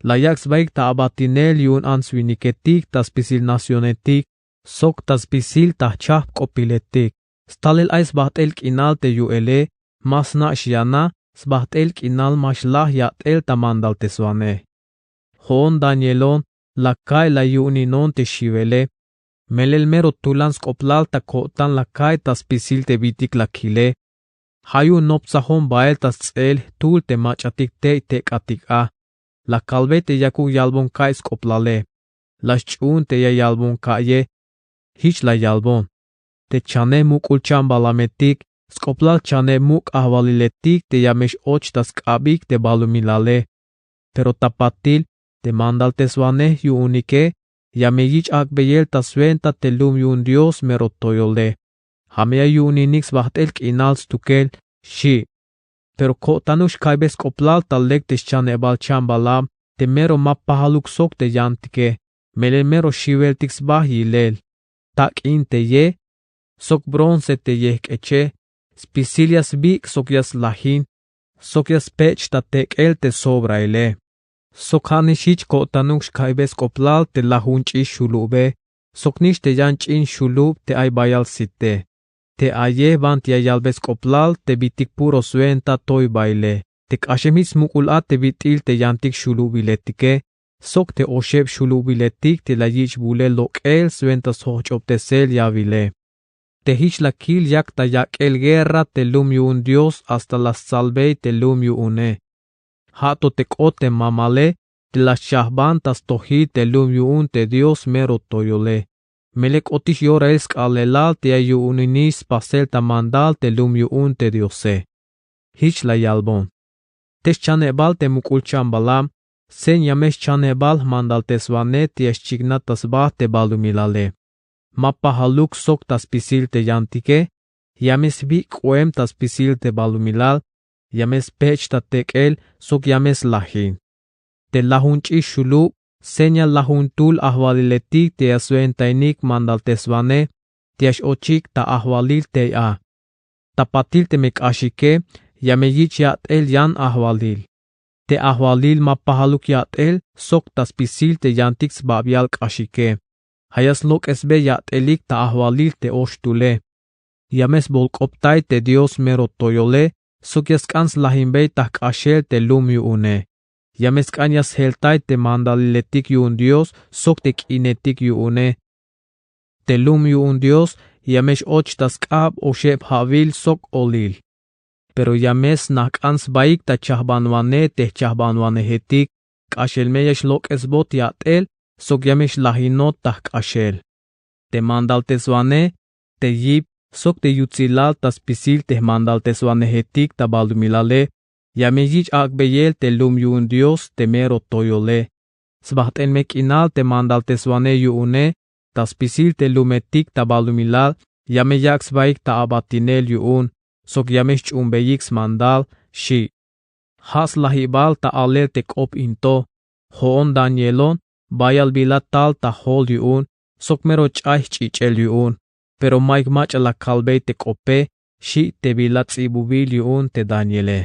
La yak' sbaik ta abatinel yu'un ants winiketik ta spisil nacionetik, sok ta spisil ta jchajp-k'opiletik. Stalel ay sbajt'el k'inal te yu'ele, ma sna' xyanaj Sbajt'el k'inal ma xlaj yat'el ta mandalteswanej. Jo'on danielon, la ka'iy la yu'uninon te xiwele. Melel mero tulan sk'oplal ta ko'tan la ka'iy ta spisil te bitik la kile. Ja' yu'un noptsajon bael ta sts'eel jtul te mach'atik tey tek'atik a. La kalbey te yakuk yalbon ka'iy sk'oplale. La sch'uun te ya yalbon ka'ye. Jich la yalbon: Te chanej muk'ul chambalametik, sk'oplal chanej muk' ajwaliletik te ya me x-och ta sk'abik te balumilale. Pero ta patil, te mandalteswanej yu'unike, ya me yich' ak'beyel ta swenta te lum yu'un Dios mero toyole. Ja' me ya yu'uninik sbajt'el k'inal stukel, xchi'. Pero ko'tanuk xka'iybey sk'oplal ta lek te xchanejbal chambalam te mero ma pajaluk sok te yantike. Melel mero xiweltik sba yilel: tak'in te ye, sok bronce te yejk'eche, spisil ya sbik' sok ya slajin, sok ya spech' ta tek'el te sobraile. Sok ja' nix jich ko'tanuk xka'iybey sk'oplal te lajun ch'ix xulubbe, sok nix te yan ch'in xulub te ay bayal site. Te ayej banti ya yalbey sk'oplal te bitik puro swenta toy baile. Te k'axem jich smuk'ul a te bit'il te yantik xulubiletike, sok te oxeb xulubiletik te la yich'bulel lok'el swenta sjojch'obtesel yawile. Te jich la kil yak ta yak'el guerra te lum yu'un Dios hasta la stsalbey te lum yu'une. Ja' to te k'ot te mamale te la xchajban ta stojil te lum yu'un te Dios mero toyole. Melel k'otix yorail sk'aalelal te ya yu'uninix spasel ta mandal te lum yu'un te Diose. Jich la yalbon: Te xchanejbal te muk'ul chambalam, seña me xchanejbal jmandalteswanej te ya xchiknaj ta sba te balumilale. Ma pajaluk sok ta spisil te yantike, ya me sbik' k'oem ta spisil te balumilal, ya me spech' ta tek'el sok ya me slajin. Te lajun ch'ix xulub, seña lajun jtul ajwaliletik te ya swentainik jmandalteswanej te ya x-ochik ta ajwalil tey a. Ta patil teme k'axike, ya me yich' yat'el yan ajwalil. Te ajwalil ma pajaluk yat'el sok ta spisil te yantik sbabial k'axike. Ja' ya slok'esbey yat'elik ta ajwalil te oxtule. Ya me sbolk'optay te Dios mero toyole sok ya sk'an slajinbey ta jk'axel te lum yu'une. Ya me sk'an ya sjeltay te mandaliletik yu'un Dios sok te k'inetik yu'une. Te lum yu'un Dios ya me x-och ta sk'ab oxeb ja'wil sok olil. Pero ya me snajk'an sbaik ta chajbanwanej te jchajbanwanejetik, k'axel me ya xlok'esbot yat'el sok ya me xlajinot ta jk'axel. Te mandalteswanej, te yip sok te yutsilal ta spisil te jmandalteswanejetik ta balumilale, ya me yich' ak'beyel te lum yu'un Dios te mero toyole. Sbajt'el me k'inal te mandalteswanej yu'une, ta spisil te lumetik ta balumilal, ya me yak' sbaik ta abatinel yu'un sok ya me xch'uunbeyik smandal, xchi'. Ja' slajibal ta alel te k'op in to. Jo'on danielon, bayal bila tal ta jol yu'un sok mero ch'ay jch'ich'el yu'un, pero mayuk mach'a la kalbey te k'ope, xchi' te bila ts'ibubil yu'un te daniele.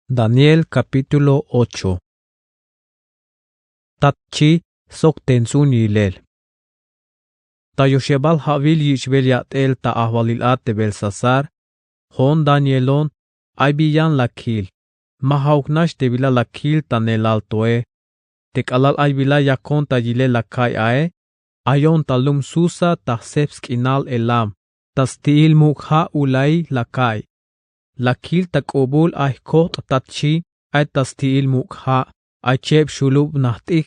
Daniel capítulo ocho. Tat chi sok tentsun yilel. Ta yoxebal ja'wil yich'bel yat'el ta ajwalil a te Belsasar, jo'on danielon, ay bi yan la kil. Ma ja'uk nax te bila la kil ta nelal toe. Te k'alal ay bila yakon ta yilel la ka'iy ae, ayon ta lum Susa ta jsep sk'inal Elam, ta sti'il muk' ja' Ulai la ka'iy. La kil ta k'ubul ay jkojt' tat chi ay ta sti'il muk' ja', ay cheb xulub najt'ik,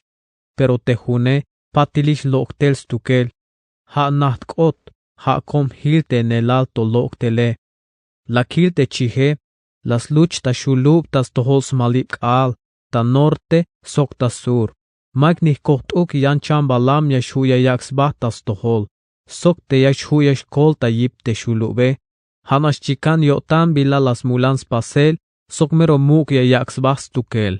pero te june patilix lok'tel stukel. Ja' najt k'ot, ja' kom jil te nelal to lok'tele. La kil te chije, la sluch ta xulub ta stojol smalib k'aal, ta norte sok ta sur. Mayuk ni jkojt'uk yan chambalam ya xju' ya yak' sba ta stojol, sok te ya xju' ya xkol ta yip te xulube. Ja' nax chikan yo'tan bila la smulan spasel sok mero muk' ya yak' sba stukel.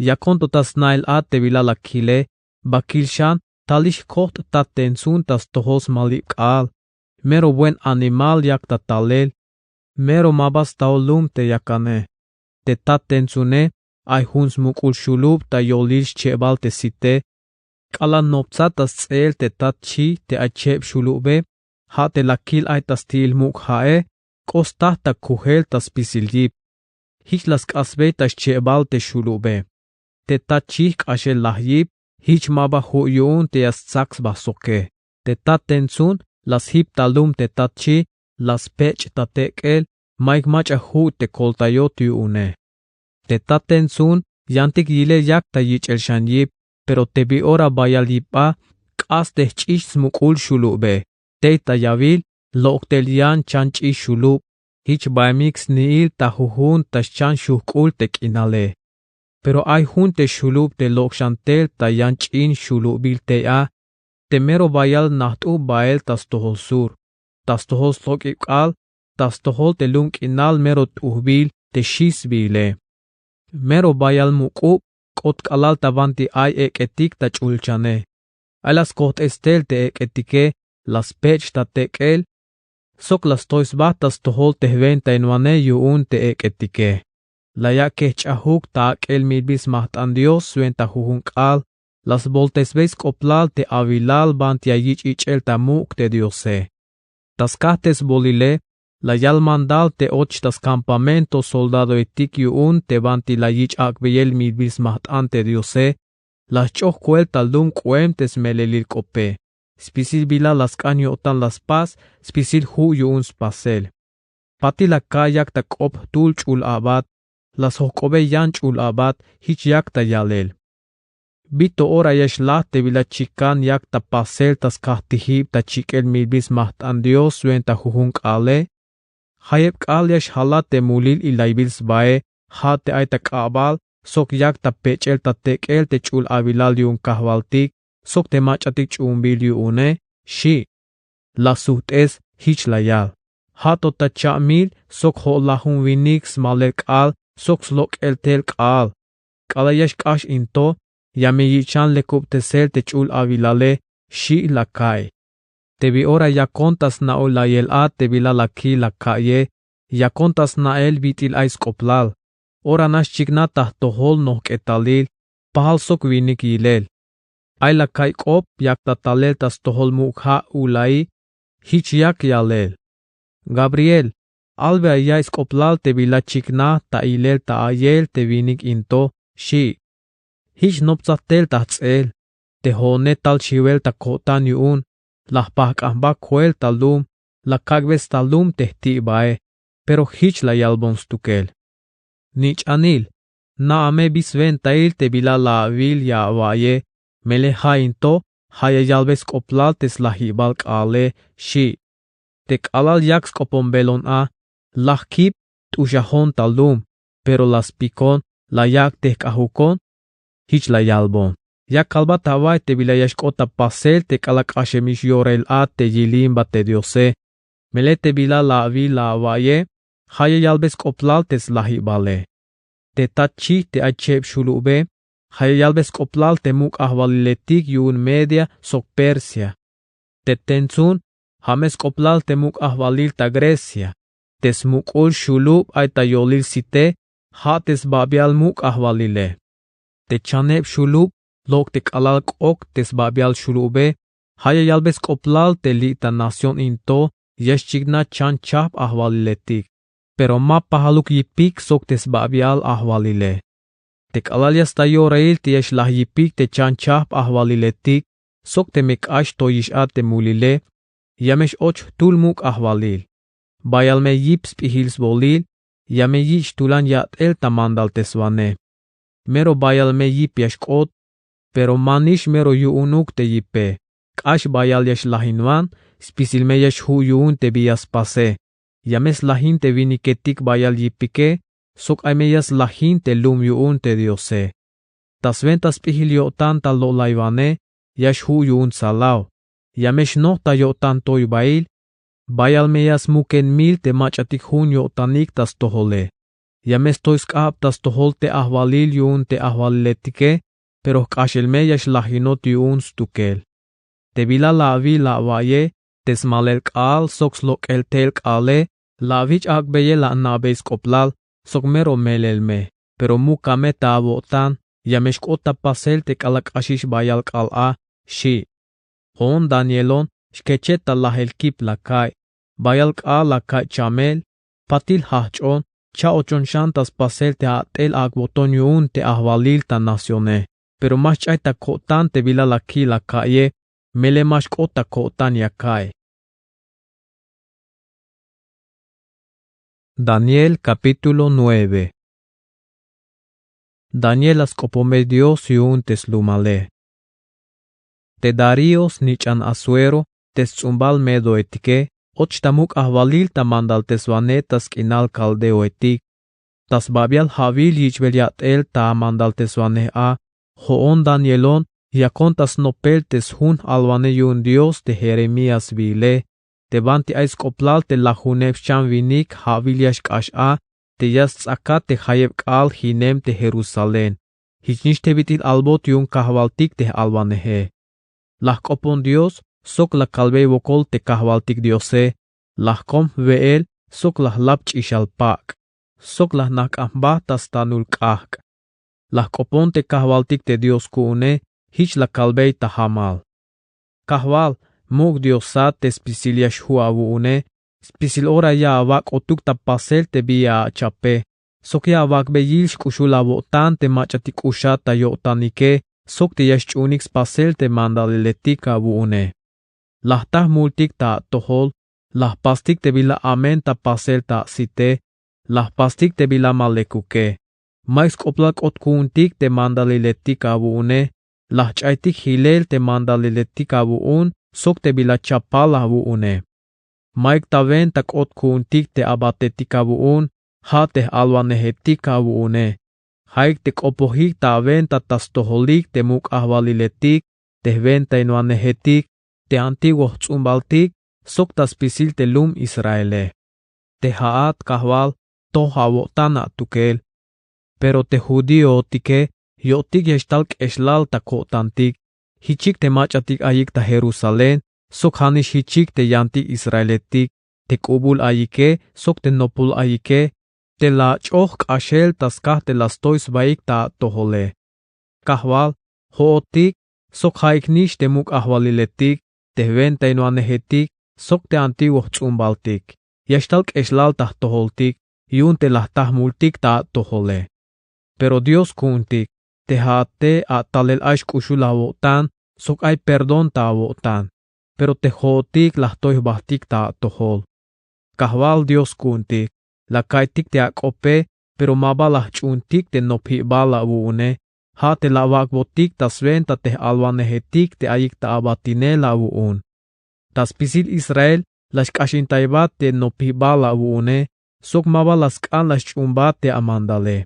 Yakon to ta snail a te bila la kile, bakil xan talix jkojt' tat tentsun ta stojol smalib k'aal. Mero buen animal yak ta talel. Mero ma ba staol lum te yakane. Te tat tentsune ay jun smuk'ul xulub ta yolil xchebal te site. K'alal noptsat ta sts'eel te tat chi te ay cheb xulube, ja' te la kil ay ta sti'il muk' ja'e, K'o sta ta kujel ta spisil yip. Jich la sk'asbey ta xchebal te xulube. Te tat chij k'axel laj yip. Jich ma ba ju' yu'un te ya stsak sba soke. Te tat tentsun la sjip ta lum te tat chij, la spech' ta tek'el. Mayuk mach'a ju' te koltayot yu'une. Te tat tentsun yantik yilel yak ta yich'el xan yip. Pero te bi ora bayal yip a, k'ax te jch'ix smuk'ul xulube. Tey ta yawil lok' tel yan chan ch'ix xulub. Jich baemik sniil ta jujun ta xchan xujk'ul te k'inale. Pero ay jun te xulub te lok' xan tel ta yan ch'in xulubil tey a. Te mero bayal najt'ub bael ta stojol sur, ta stojol slok'ib k'aal, ta stojol te lum k'inal mero t'ujbil te xi sbiile. Mero bayal muk'ub k'ot k'alal ta banti ay ek'etik ta ch'ulchane. Ay la skojt'es tel te ek'etike, la spech' ta tek'el sok la stoy sba ta stojol te jwentainwanej yu'un te ek'etike. La yak' kejch'ajuk ta ak'el milbil smajt'an Dios swenta jujun k'aal. La sboltesbey sk'oplal te awilal banti ya yich' ich'el ta muk' te Diose. Ta skajtesbolile la yal mandal te och ta skampamento soldadoetik yu'un te banti la yich' ak'beyel milbil smajt'an te Diose. La sch'oj kuel ta lum k'oem te smelelil k'ope. Spisil bila la sk'an yo'tan la spas spisil ju' yu'un spasel. Patil la ka'iy yak ta k'op jtul ch'ul abat. La sjojk'obey yan ch'ul abat. Jich yak ta yalel. Bi to ora ya xlaj te bila chikan yak ta pasel ta skajtijib ta chik'el milbil smajt'an Dios swenta jujun k'aale. Jayeb k'aal ya xjalat te mulil ilaybil sbae, ja' te ay ta k'abal sok yak ta pech'el ta tek'el te ch'ul awilal yu'un kajwaltik sok te mach'atik ch'uunbil yu'une, xi'. La sujt'es. Jich la yal: Ja' to ta cha'mil sok jo'lajun winik smalel k'aal sok slok'el tel k'aal. K'alal ya xk'ax in to, ya me yich' xan lekubtesel te ch'ul awilale, xi' la ka'iy. Te bi ora yakon ta sna'olayel a te bila la kil la ka'iye, yakon ta sna'el bit'il ay sk'oplal. Ora nax chiknaj ta jtojol nojk'etalil, pajal sok winik yilel. Ay la ka'iy k'op yak ta talel ta stojol muk' ja' ula'i. Jich yak yalel: Gabriel, albeya ya'iy sk'oplal te bila chiknaj ta ilel ta a'yel te winik in to, xi'. Jich noptsaj tel ta jts'el. Te jo'one tal xiwel ta ko'tan yu'un. La jpajk'an jba kuel ta lum. La kak'bey sta lum te jti' bae. Pero jich la yalbon stukel: Nich'anil, na'a me bi swentail te bila la awil ya awa'iye. Melel ja' in to, ja' ya yalbey sk'oplal te slajibal k'aale, xi'. Te k'alal yak sk'opombelo'on a, la jkip t'uxajon ta lum, pero la spikon, la yak' te jk'ajukon. Jich la yalbon: Ya kalbat awa'iy te bila ya xk'ot ta pasel te k'alal k'axemix yorel a te yilimba te Diose. Melel te bila la awil la awa'iye, ja' ya yalbey sk'oplal te slajibale. Te tat chij te ay cheb xulube, ja' ya yalbey sk'oplal te muk' ajwaliletik yu'un Media sok Persia. Te tentsun, ja' me sk'oplal te muk' ajwalil ta Grecia. Te smuk'ul xulub ay ta yolil site, ja' te sbabial muk' ajwalile. Te chaneb xulub lok' te k'alal k'ok te sbabial xulube, ja' ya yalbey sk'oplal te li' ta nación in to ya xchiknaj chan chajp ajwaliletik. Pero ma pajaluk yipik sok te sbabial ajwalile. Te k'alal ya sta yorail te ya xlaj yipik te chan chajp ajwaliletik sok teme k'ax toyix a te mulile, ya me x-och jtul muk' ajwalil. Bayal me yip sp'ijil sbolil, ya me yich' tulan yat'el ta mandalteswanej. Mero bayal me yip ya xk'ot, pero manix mero yu'unuk te yipe. K'ax bayal ya xlajinwan, spisil me ya xju' yu'un te bi ya spase. Ya me slajin te winiketik bayal yipike, sok ay me ya slajin te lum yu'un te Diose. Ta swenta sp'ijil yo'tan ta lo'laywanej, ya xju' yu'un tsalaw. Ya me xnoj ta yo'tan toybail, bayal me ya smuken mil te mach'atik jun yo'tanik ta stojole. Ya me stoy sk'ab ta stojol te ajwalil yu'un te ajwaliletike, pero jk'axel me ya xlajinot yu'un stukel. Te bila la awil la awa'iye, te smalel k'aal sok slok'el tel k'aale, la awich' ak'beyel ana'bey sk'oplal, sok mero melel me, pero muk'a me ta awo'tan, ya me xk'ot ta pasel te k'alal k'axix bayal k'aal a, xi'. Jo'on Danielon, xkechej ta lajel kip la ka'iy, bayal k'aal la ka'iy chamel, Patil jajch'on cha'ochon xan ta spasel te a'tel ak'boton yu'un te ajwalil ta nacione. Pero ma xch'ay ta ko'tan te bila la kil la ka'ye. Melel ma xk'ot ta ko'tan ya ka'iy. Daniel capítulo nueve. Daniel la sk'opomey Dios yu'un te slumale. Te Darío snich'an Asuero te sts'umbal medoetike och ta muk' ajwalil ta mandalteswanej ta sk'inal kaldeoetik. Ta sbabial ja'wil yich'bel ya'tel ta mandalteswanej a, jo'on Danielon yakon ta snopel te sjun alwanej yu'un Dios te Jeremías sbiile, te banti ay sk'oplal te lajuneb xchan winik ja'wil ya xk'ax a te ya sts'akat te jayeb k'aal jinem te Jerusalén. Jichnix te bit'il albot yu'un kajwaltik te j-alwaneje. La jk'opon Dios sok la kalbey wokol te kajwaltik Diose. La jkom jwe'el sok la jlap ch'ixal pak' sok la jnaj k'an jba ta stanul k'ajk'. La jk'opon te kajwaltik te Dios ku'une jich la kalbey ta jamal: Kajwal, muk' Diosat te spisil ya xju' awu'une, spisil ora ya awak'otuk ta pasel te bi ya achape sok ya awak'bey yil xk'uxul awo'tan te mach'atik k'uxat ta yo'tanike sok te ya xch'uunik spasel te mandaliletik awu'une. La jta jmultik ta atojol, la jpastik te bila amen ta pasel ta asite, la jpastik te bila ma lekuke. Mayuk sk'oplal k'ot ku'untik te mandaliletik awu'une, la jch'aytik jilel te mandaliletik awu'un sok te bila chapal awu'une. Mayuk ta wenta k'ot ku'untik te abatetik awu'un, ja' te j-alwanejetik awu'une. Ja'ik te k'opojik ta awenta ta stojolik te muk' ajwaliletik, te jwentainwanejetik, te antiguo jts'umbaltik sok ta spisil te lum Israele. Te ja'at Kajwal, toj awo'tan atukel. Pero te judíootike yo'tik ya xtal k'exlal ta ko'tantik. Jichik te mach'atik ayik ta Jerusalén sok ja'nix jichik te yantik israeletik, te k'ubul ayike sok te nopol ayike, te la ach'oj jk'axel ta skaj te la stoy sbaik ta atojole. Kajwal, jo'otik sok ja'iknix te muk' ajwaliletik, te jwentainwanejetik sok te antiguo jts'umbaltik ya xtal k'exlal ta jtojoltik yu'un te la jta jmultik ta atojole. Pero Dios ku'untik, te ja'ate atalel ay xk'uxul awo'tan sok ay perdón ta awo'tan. Pero te jo'otik la jtoy jbajtik ta atojol. Kajwal Dios ku'untik, la ka'iytik te ak'ope, pero ma ba la jch'uuntik te nopjibal awu'une, ja' te la awak'botik ta swenta te j-alwanejetik te ayik ta abatinel awu'un. Ta spisil Israel la xk'axintaybat te nopjibal awu'une sok ma ba la sk'an la xch'uunbat te amandale.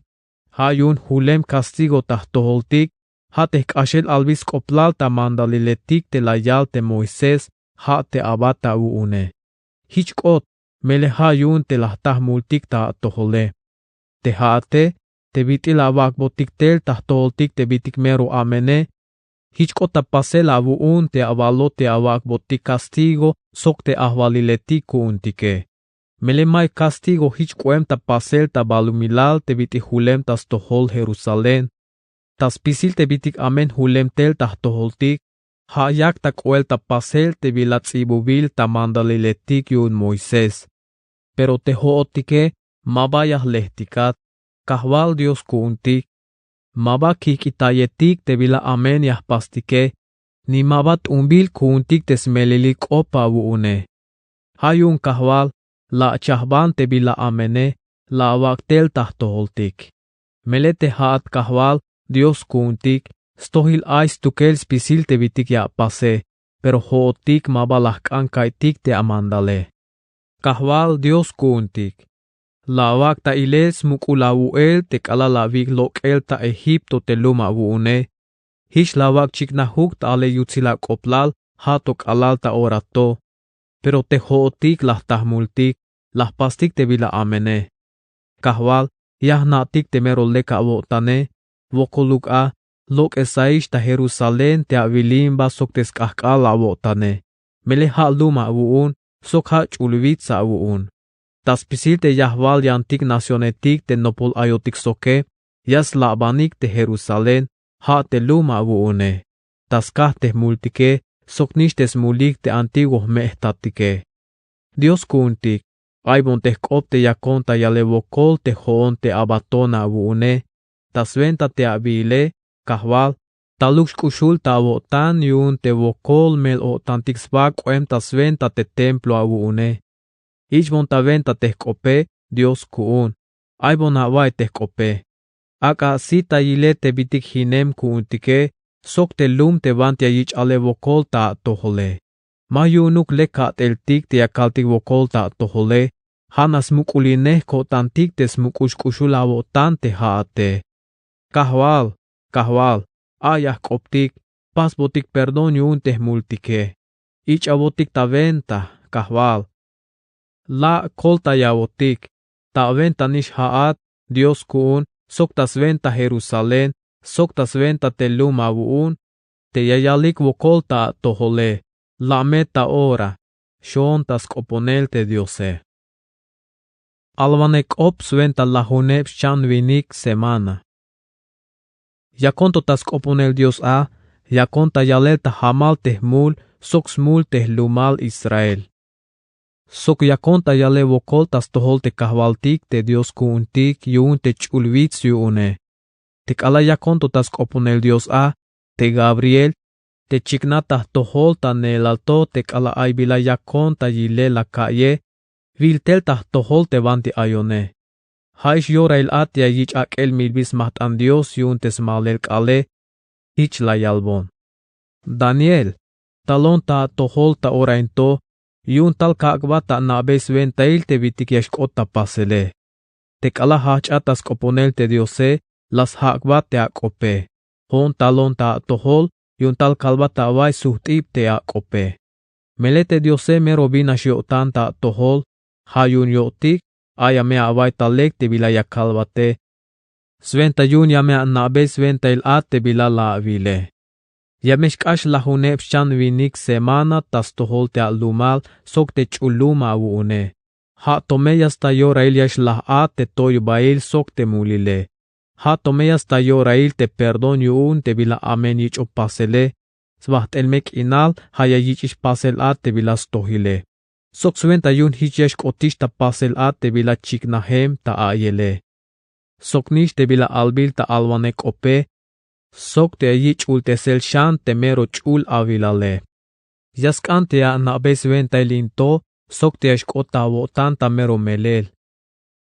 Ja' yu'un julem castigo ta jtojoltik, ja' te jk'axel albil sk'oplal ta mandaliletik te la yal te Moisés, ja' te abat awu'une. Jich k'ot, melel ja' yu'un te la jta jmultik ta atojole. Te ja'ate, te bit'il awak'botik tel ta jtojoltik te bit'il mero amene, jich k'ot ta pasel awu'un te awalot te awak'botik castigo sok te ajwaliletik ku'untike. Melel mayuk castigo jich k'oem ta pasel ta balumilal te bit'il julem ta stojol Jerusalén. Ta spisil te bit'il amen julem tel ta jtojoltik, ja' yak ta k'oel ta pasel te bila ts'ibubil ta mandaliletik yu'un Moisés. Pero te jo'otike ma ba ya jlejtikat, Kajwal Dios ku'untik, ma ba kijk'itayetik te bila amen ya jpastike, ni ma ba t'unbil ku'untik te smelelil k'op awu'une. Ja' yu'un Kajwal la achajban te bila amene, la awak' tel ta jtojoltik. Melel te ja'at Kajwal Dios ku'untik, stojil ay stukel spisil te bit'il ya apase, pero jo'otik ma ba la jk'an ka'iytik te amandale. Kajwal Dios ku'untik, la awak' ta ilel smuk'ul awu'el te k'alal la awik' lok'el ta Egipto te lum awu'une. Jich la awak' chiknajuk ta alel yutsil ak'oblal, ja' to k'alal ta ora to. Pero te jo'otik la jta jmultik, la jpastik te bila amene. Kajwal, ya jna'tik te mero lek awo'tane, wokoluk a, lok'esaix ta Jerusalén te awilimba sok te sk'ajk'al awo'tane. Melel ja' lum awu'un sok ja' ch'ulwits awu'un. Ta spisil te yajwal yantik nacionetik te nopol ayotik soke, ya slabanik te Jerusalén, ja' te lum awu'une, ta skaj te jmultike soknix te smulik te antiguo jme' jtatike. Dios ku'untik, Ay bon te jk'op te yakon ta yalel wokol te jo'on te abaton awu'une. Ta swenta te abiile, Kajwal, taluk xk'uxul ta awo'tan yu'un te wokol mel-o'tantik sba k'oem ta swenta te templo awu'une. Ich bon ta wenta te jk'ope, Dios ku'un. Ay bon awa'iy te jk'ope. Ak'a así ta yilel te bitik jinem ku'untike sok te lum te banti ya yich' alel wokol ta atojole. Ma yu'unuk lek ka't'eltik te ya kaltik wokol ta atojole, ja' nax smuk'ulinej ko'tantik te smuk'ul xk'uxul awo'tan te ja'ate. Kajwal, Kajwal, a ya jk'optik, pasbotik perdón yu'un te jmultike. Ich'awotik ta wenta, Kajwal. La' koltayawotik, ta awenta nix ja'at, Dios ku'un, sok ta swenta Jerusalén, sok ta swenta te lum awu'un, te ya yalik wokol ta atojole, la' me ta ora, xoon ta sk'oponel te Diose. Alwanej k'op swenta lajuneb xchan winik semana. Yakon to ta sk'oponel Dios a, yakon ta yalel ta jamal te jmul sok smul te jlumal Israel. Sok yakon ta yalel wokol ta stojol te Kajwaltik te Dios ku'untik yu'un te ch'ul wits yu'une. Te k'alal yakon to ta sk'oponel Dios a, te Gabriel, te chiknaj ta jtojol ta neelal to te k'alal ay bila yakon ta yilel la ka'ye, wil tel ta jtojol te banti ayone. Ja'ix yorail a te ya yich' ak'el milbil smajt'an Dios yu'un te smalel k'aale, jich la yalbon. Daniel, talon ta atojol ta ora in to, yu'un tal kak'bat ta ana'bey swentail te bitik ya xk'ot ta pasele. Te k'alal jajch'a ta sk'oponel te Diose, la sjak'bat te ak'ope. Jo'on talon ta atojol, yu'un tal kalbat ta awa'iy sujt'ib te ak'ope. Melel te Diose mero bin nax yo'tan ta atojol, ja' yu'un yo'tik, a ya me awa'iy ta lek te bila ya kalbate. Swenta yu'un ya me ana'bey swentail a te bila la awile. Ya me xk'ax lajuneb xchan winik semana ta stojol te alumal sok te ch'ul lum awu'une. Ja' to me ya sta yorail ya xlaj a te toybail sok te mulile. Ja' to me ya sta yorail te perdón yu'un te bila amen yich'oj pasele. Sbajt'el me k'inal ja' ya yich'ix pasel a te bila stojile. Sok swenta yu'un jich ya xk'otix ta pasel a te bila chiknajem ta a'iyele. Sok nix te bila albil ta alwanej k'ope, sok te ya yich' ch'ultesel xan te mero ch'ul awilale. Ya sk'an te ya ana'bey swentail in to, sok te ya xk'ot ta awo'tan ta mero melel.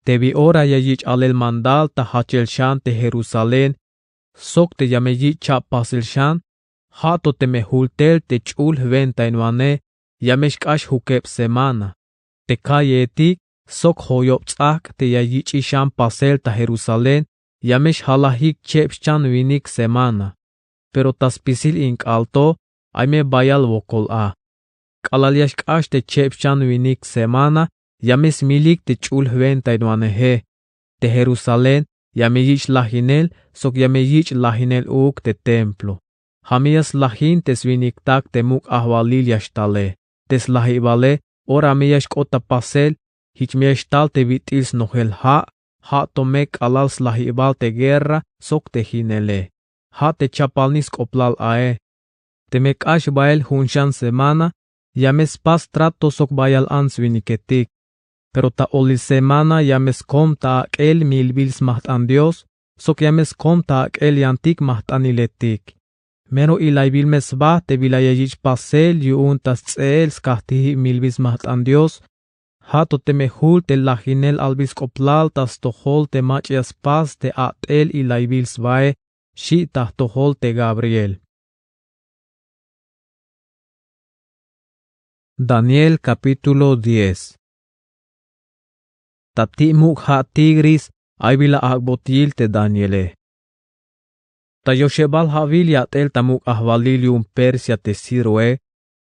Te bi ora ya yich' alel mandal ta jajchel xan te Jerusalén, sok te ya me yich' cha'pasel xan, ja' to teme jultel te ch'ul jwentainwanej, ya me xk'ax jukeb semana. Te kalleetik sok joyob ts'ajk' te ya yich'ix xan pasel ta Jerusalén, ya me xjalajik cheb xchan winik semana. Pero ta spisil in k'aal to, ay me bayal wokol a. K'alal ya xk'ax te cheb xchan winik semana, ya me smilik te ch'ul jwentainwaneje. Te Jerusalén, ya me yich' lajinel, sok ya me yich' lajinel uuk te templo. Ja' me ya slajin te swiniktak te muk' ajwalil ya xtale. Te slajibale, ora me ya xk'ot ta pasel, jich me ya xtal te bit'il snojel ja', ja' to me k'alal slajibal te guerra sok te jinele. Ja' te chapalnix sk'oplal ae. Teme k'ax bael jun xan semana, ya me spas trato sok bayal ants winiketik. Pero ta olil semana ya me skom ta ak'el milbil smajt'an Dios, sok ya me skom ta ak'el yantik majt'aniletik. Mero ilaybil me sba te bila ya yich' pasel yu'un ta sts'eel skajtijib milbil smajt'an Dios, ja' to teme jul te lajinel albil sk'oplal ta stojol te mach'a ya spas te a'tel ilaybil sbae, xi' ta jtojol te Gabriel. Daniel capítulo diez. Ta ti' muk' ja' Tigris ay bila ak'bot yil te Daniele. Ta yoxebal ja'wil yat'el ta muk' ajwalil yu'un Persia te Ciroe,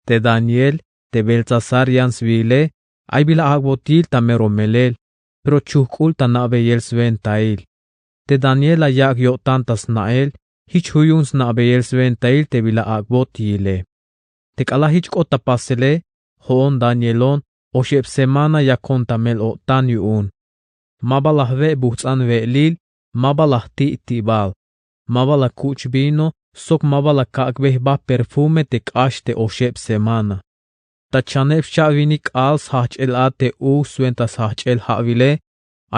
te Daniel, te Beltsasar yan swiile, ay bila ak'bot yil ta mero melel, pero chujk'ul ta na'beyel swentail. Te Daniel la yak' yo'tan ta sna'el, jich ju' yu'un sna'beyel swentail te bila ak'bot yile. Te k'alal jich k'ot ta pasele, jo'on Danielon, oxeb semana yakon ta mel-o'tan yu'un. Ma ba la jwe' bujts'an we'lil, ma ba la jti' ti'bal, ma ba la kuch' vino, sok ma ba la kak'bey jba perfume te k'ax te oxeb semana. ta chaneb xcha'winik k'aal sjajch'el a te uj swenta sjajch'el ja'wile,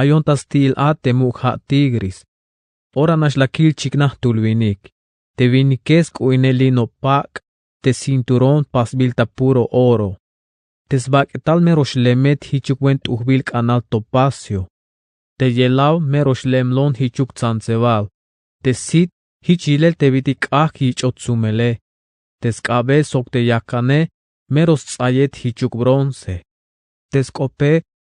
ayon ta sti'il a te muk' ja' Tigris. Ora nax la kil chiknaj jtul winik. Te winike sk'u'ine lino pak', te cinturón pasbil ta puro oro. Te sbak'etal mero xlemet jichuk buen t'ujbil k'anal topacio. Te yelaw mero xlemlon jichuk tsantsebal. Te sit jich yilel te bit'il k'ajk' yich'ot tsumele. Te sk'abe sok te yakane mero sts'ayet jichuk bronce. Te sk'ope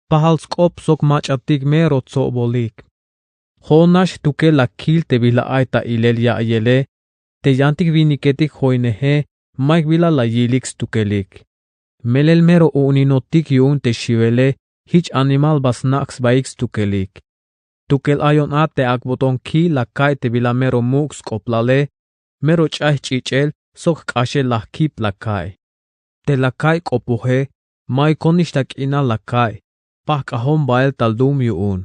pajal sk'op sok mach'atik mero tsobolik. Jo'on nax jtukel la kil te bila ay ta ilel ya'iyele, te yantik winiketik joineje, mayuk bila la yilik stukelik. Melel mero u'uninotik yu'un te xiwele, jich animal ba snak' sbaik stukelik. Tukel ayon a te ak'boton ki' la ka'iy te bila mero muk' sk'oplale, mero ch'ay jch'ich'el sok jk'axel la jkip la ka'iy. Te la ka'iy k'opoje, mayukonix ta k'inal la ka'iy, pajk'ajon bael ta lum yu'un.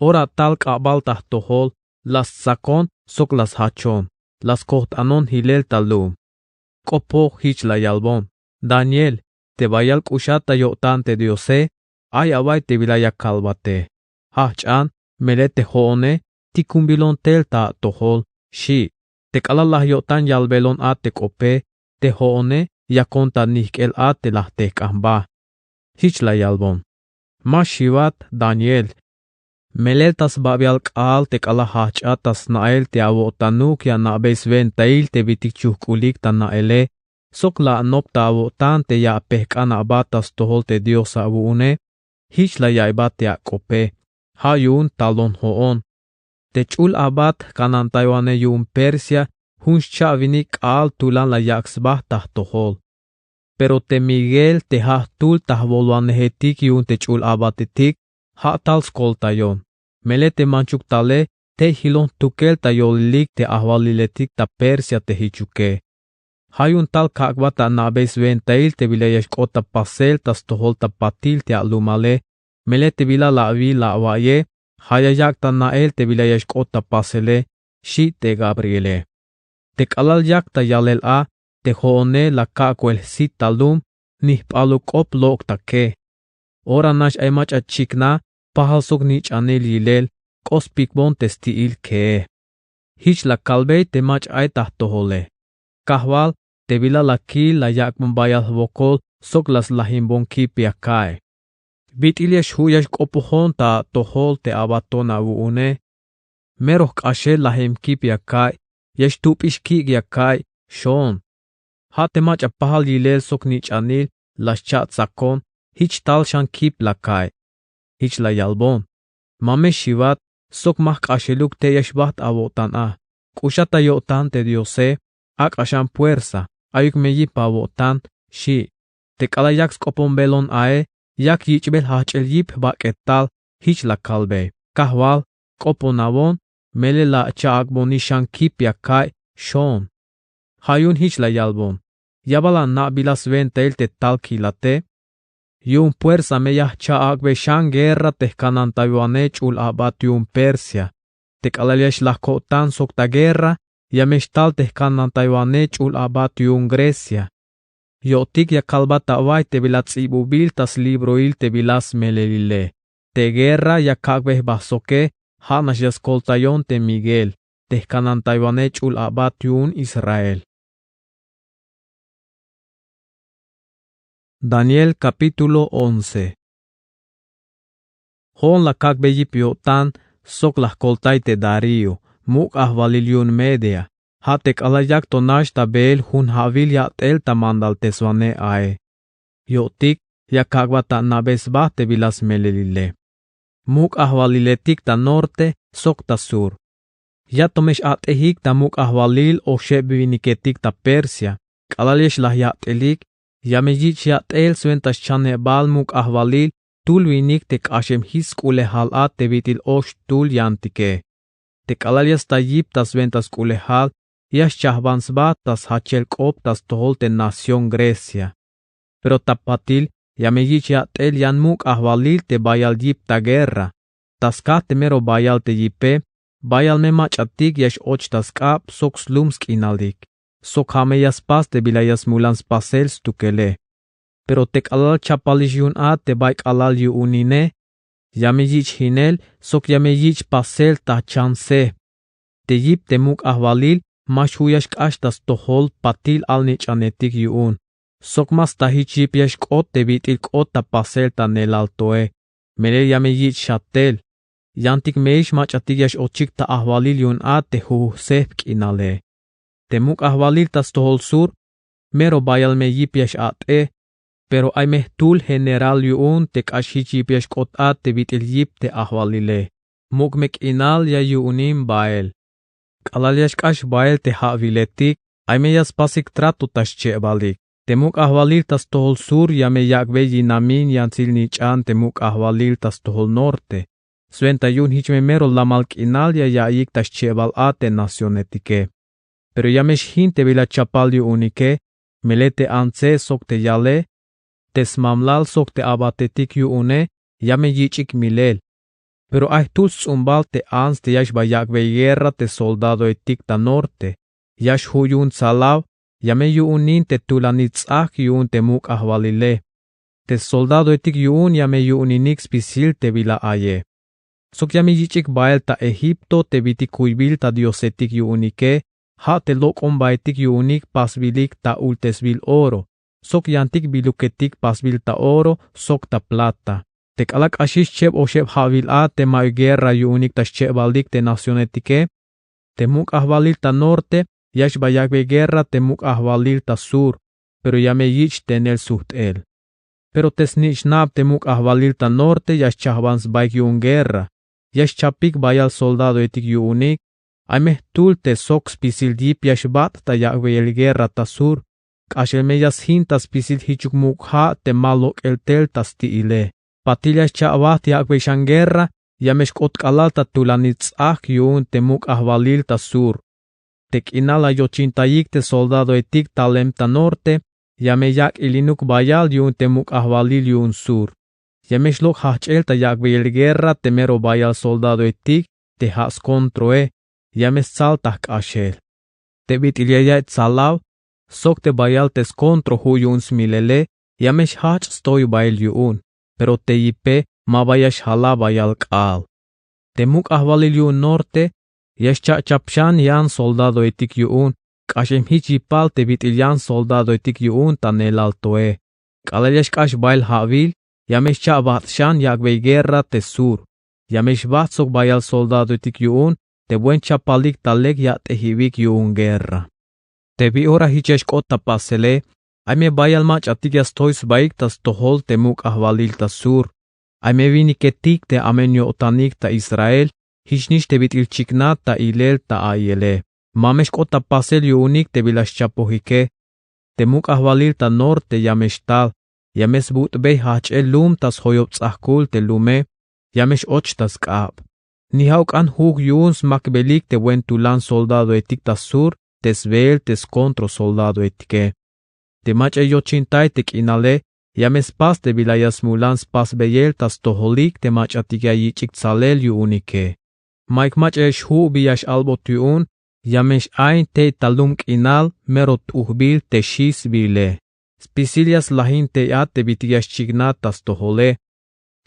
Ora tal k'abal ta jtojol, la stsakon sok la sjachon, la skojt'anon jilel ta lum. K'opoj jich la yalbon: Daniel, te bayal k'uxat ta yo'tan te Diose, ay awa'iy te bila ya kalbate. Jajch'an, melel te jo'one tikunbilon tel ta atojol, xi'. Te k'alal laj yo'tan yalbelon a te k'ope, te jo'one yakon ta nijk'el a te la jtejk'an jba. Jich la yalbon: Ma xiwat, Daniel. Melel ta sbabial k'aal te k'alal jajch'at ta sna'el te awo'tanuk ya ana'bey swentail te bit'il chujk'ulik ta na'ele, sok la anop ta awo'tan te ya apejk'an aba ta stojol te Dios awu'une, jich la ya'iybat te ak'ope. Ja' yu'un talon jo'on. Te ch'ul abat jkanantaywanej yu'un Persia jun xcha'winik k'aal tulan la yak' sba ta jtojol. Pero te Miguel te ja' jtul ta jwolwanejetik yu'un te ch'ul abatetik, ja' tal skoltayon. Melel te manchuk tale tey jilon jtukel ta yolilik te ajwaliletik ta Persia te jichuke. Ja' yu'un tal kak'bat ta ana'bey swentail te bila ya xk'ot ta pasel ta stojol ta patil te alumale, melel te bila la awil la awa'iye, ja' ya yak' ta na'el te bila ya xk'ot ta pasele, xi' te Gabriele. Te k'alal yak ta yalel a, te jo'one la kak'bel jsit ta lum, ni jp'aluk k'op lok'take. Ora nax ay mach'a chiknaj, pajal sok nich'anil yilel, k'ospikbon te sti'il kee. Jich la kalbey te mach'a ay ta jtojole: Kajwal, te bila la kil la yak'bon bayal jwokol sok la slajimbon kip ya ka'iy. Bit'il ya xju' ya xk'opojon ta atojol te abaton awu'une. Mero jk'axel lajim kip ya ka'iy, ya xtup'ix kik' ya ka'iy, xoon. Ja' te mach'a pajal yilel sok nich'anil la xcha' tsakon, jich tal xan kip la ka'iy. Jich la yalbon: Ma me xiwat, sok ma jk'axeluk tey ya xbajt awo'tan a. K'uxat ta yo'tan te Diose, ak'a xan puersa, ayuk me yip awo'tan, xi'. Te k'alal yak sk'oponbelon ae, yak yich'bel jajch'el yip jbak'etal, jich la kalbey: Kajwal, k'oponawon, melel la acha'ak'bonix xan kip ya ka'iy, xoon. Ja' yu'un jich la yalbon: Ya bal ana'bilas swentail te tal kilate. Yu'un puersa me ya jcha'ak'bey xan guerra te jkanantaywanej ch'ul abat yu'un Persia. Te k'alal ya xlaj ko'tan sok ta guerra, ya me xtal te jkanantaywanej ch'ul abat yu'un Grecia. Yo'tik ya kalbat awa'iy te bila ts'ibubil ta slibroil te bila smelelile. Te guerra ya kak'bey jba soke, ja' nax ya skoltayon te Miguel, te jkanantaywanej ch'ul abat yu'un Israel. Daniel capítulo once. Jo'on la kak'bey yip yo'tan sok la jkoltay te Darío, muk' ajwalil yu'un Media, ja' te k'alal yak to nax ta beel jun ja'wil yat'el ta mandalteswanej ae. Yo'tik ya kak'bat ta ana'bey sba te bila smelelile. Muk' ajwaliletik ta norte sok ta sur. Ya to me x-at'ejik ta muk' ajwalil oxeb winiketik ta Persia, k'alal ya xlaj yat'elik, ya me yich' yat'el swenta xchanebal muk' ajwalil jtul winik te k'axem jich sk'ulejal a te bit'il och jtul yantike. Te k'alal ya sta yip ta swenta sk'ulejal, ya xchajban sba ta sjachel k'op ta stojol te nación Grecia. Pero ta patil ya me yich' yat'el yan muk' ajwalil te bayal yip ta guerra. Ta skaj te mero bayal te yipe, bayal me mach'atik ya x-och ta sk'ab sok slum sk'inalik. Sok ja' me ya spas te bila ya smulan spasel stukele. Pero te k'alal chapalix yu'un a te bay k'alal yu'unine, ya me yich' jinel sok ya me yich' pasel ta chan sehp. Te yip te muk' ajwalil ma xju' ya xk'ax ta stojol patil alnich'anetik yu'un, sok ma sta jich yip ya xk'ot te bit'il k'ot ta pasel ta neelal toe. Melel ya me yich' xatel. Yantik meyix mach'atik ya x-ochik ta ajwalil yu'un a te jujuj sehp k'inale. Te muk' ajwalil ta stojol sur, mero bayal me yip ya x-a't'e. Pero ay me jtul general yu'un te k'ax jich yip ya xk'ot a te bit'il yip te ajwalile. Muk' me k'inal ya yu'unin bael. K'alal ya xk'ax bael te ja'wiletik, ay me ya spasik trato ta xchebalik. Te muk' ajwalil ta stojol sur ya me yak'bey yinamin yantsil nich'an te muk' ajwalil ta stojol norte. Swenta yu'un jich me mero lamal k'inal ya ya'iyik ta xchebal a te nacionetike. Pero ya me xjin te bila chapal yu'unike, melel te antse sok te yale, te smamlal sok te a'batetik yu'une, ya me yich'ik milel. Pero ay jtul sts'umbal te ants te ya xba yak'bey guerra te soldadoetik ta norte, ya xju' yu'un tsalaw, ya me yu'unin te tulanil ts'ajk yu'un te muk' ajwalile. Te soldadoetik yu'un ya me yu'uninik spisil te bila aye. Sok ya me yich'ik bael ta Egipto te bit'il kuybil ta diosetik yu'unike, ja' te lok'ombaetik yu'unik pasbilik ta ultesbil oro, sok yantik biluketik pasbil ta oro sok ta plata. Te k'alal k'axix cheb oxeb ja'wil a te ma'yuk guerra yu'unik ta xchebalik te nacionetike, te muk' ajwalil ta norte ya xba yak'bey guerra te muk' ajwalil ta sur, pero ya me yich' tenel sujt'el. Pero te snich'nab te muk' ajwalil ta norte ya xchajban sbaik yu'un guerra, ya xchapik bayal soldadoetik yu'unik. Ay me jtul te sok spisil yip ya xbat' ta yak'beyel guerra ta sur, k'axel me ya sjin ta spisil jichuk muk' ja' te ma lok'el tel ta sti'ile. Patil ya xcha'bajt yak'bey xan guerra, ya me xk'ot k'alal ta tulanil ts'ajk yu'un te muk' ajwalil ta sur. Te k'inal la yochintayik te soldadoetik talem ta norte, ya me yak' ilinuk bayal yu'un te muk' ajwalil yu'un sur. Ya me xlok' jajch'el ta yak'beyel guerra te mero bayal soldadoetik te ja' skontroe, ya me stsal ta jk'axel. Te bit'il ya yaiy tsalaw sok te bayal te skontroju' yu'un smilele, ya me xjajch' stoy bael yu'un, pero te yipe ma ba ya xjala bayal k'aal. Te muk' ajwalil yu'un norte ya xcha'chap xan yan soldadoetik yu'un, k'axem jich yipal te bit'il yan soldadoetik yu'un ta neelal toe. K'alal ya xk'ax bael ja'wil, ya me xcha'bat' xan yak'bey guerra te sur. Ya me xbajt' sok bayal soldadoetik yu'un te buen chapalik ta lek ya't'ejibik yu'un guerra. Te bi ora jich ya xk'ot ta pasele, ay me bayal mach'atik ya stoy sbaik ta stojol te muk' ajwalil ta sur. Ay me winiketik te amen yo'tanik ta Israel, jichnix te bit'il chiknat ta ilel ta a'iyele. Ma me xk'ot ta pasel yu'unik te bila xchapojike. Te muk' ajwalil ta norte ya me xtal, ya me sbut'bey jajch'el lum ta sjoyob ts'ajkul te lume, ya me x-och ta sk'ab. Ni ja'uk k'an juj yu'un smakbelik te buen tulan soldadoetik ta sur te sbeel te skontrosoldadoetike. Te mach'a yochintay te k'inale ya me spas te bila ya smulan spasbeyel ta stojolik te mach'atik ya yich'ik tsalel yu'unike. Mayuk mach'a ya xju' bi ya x-albot yu'un, ya me x-ain tey ta lum k'inal mero t'ujbil te xi sbiile. Spisil ya slajin tey a te bit'il ya xchiknat ta stojole.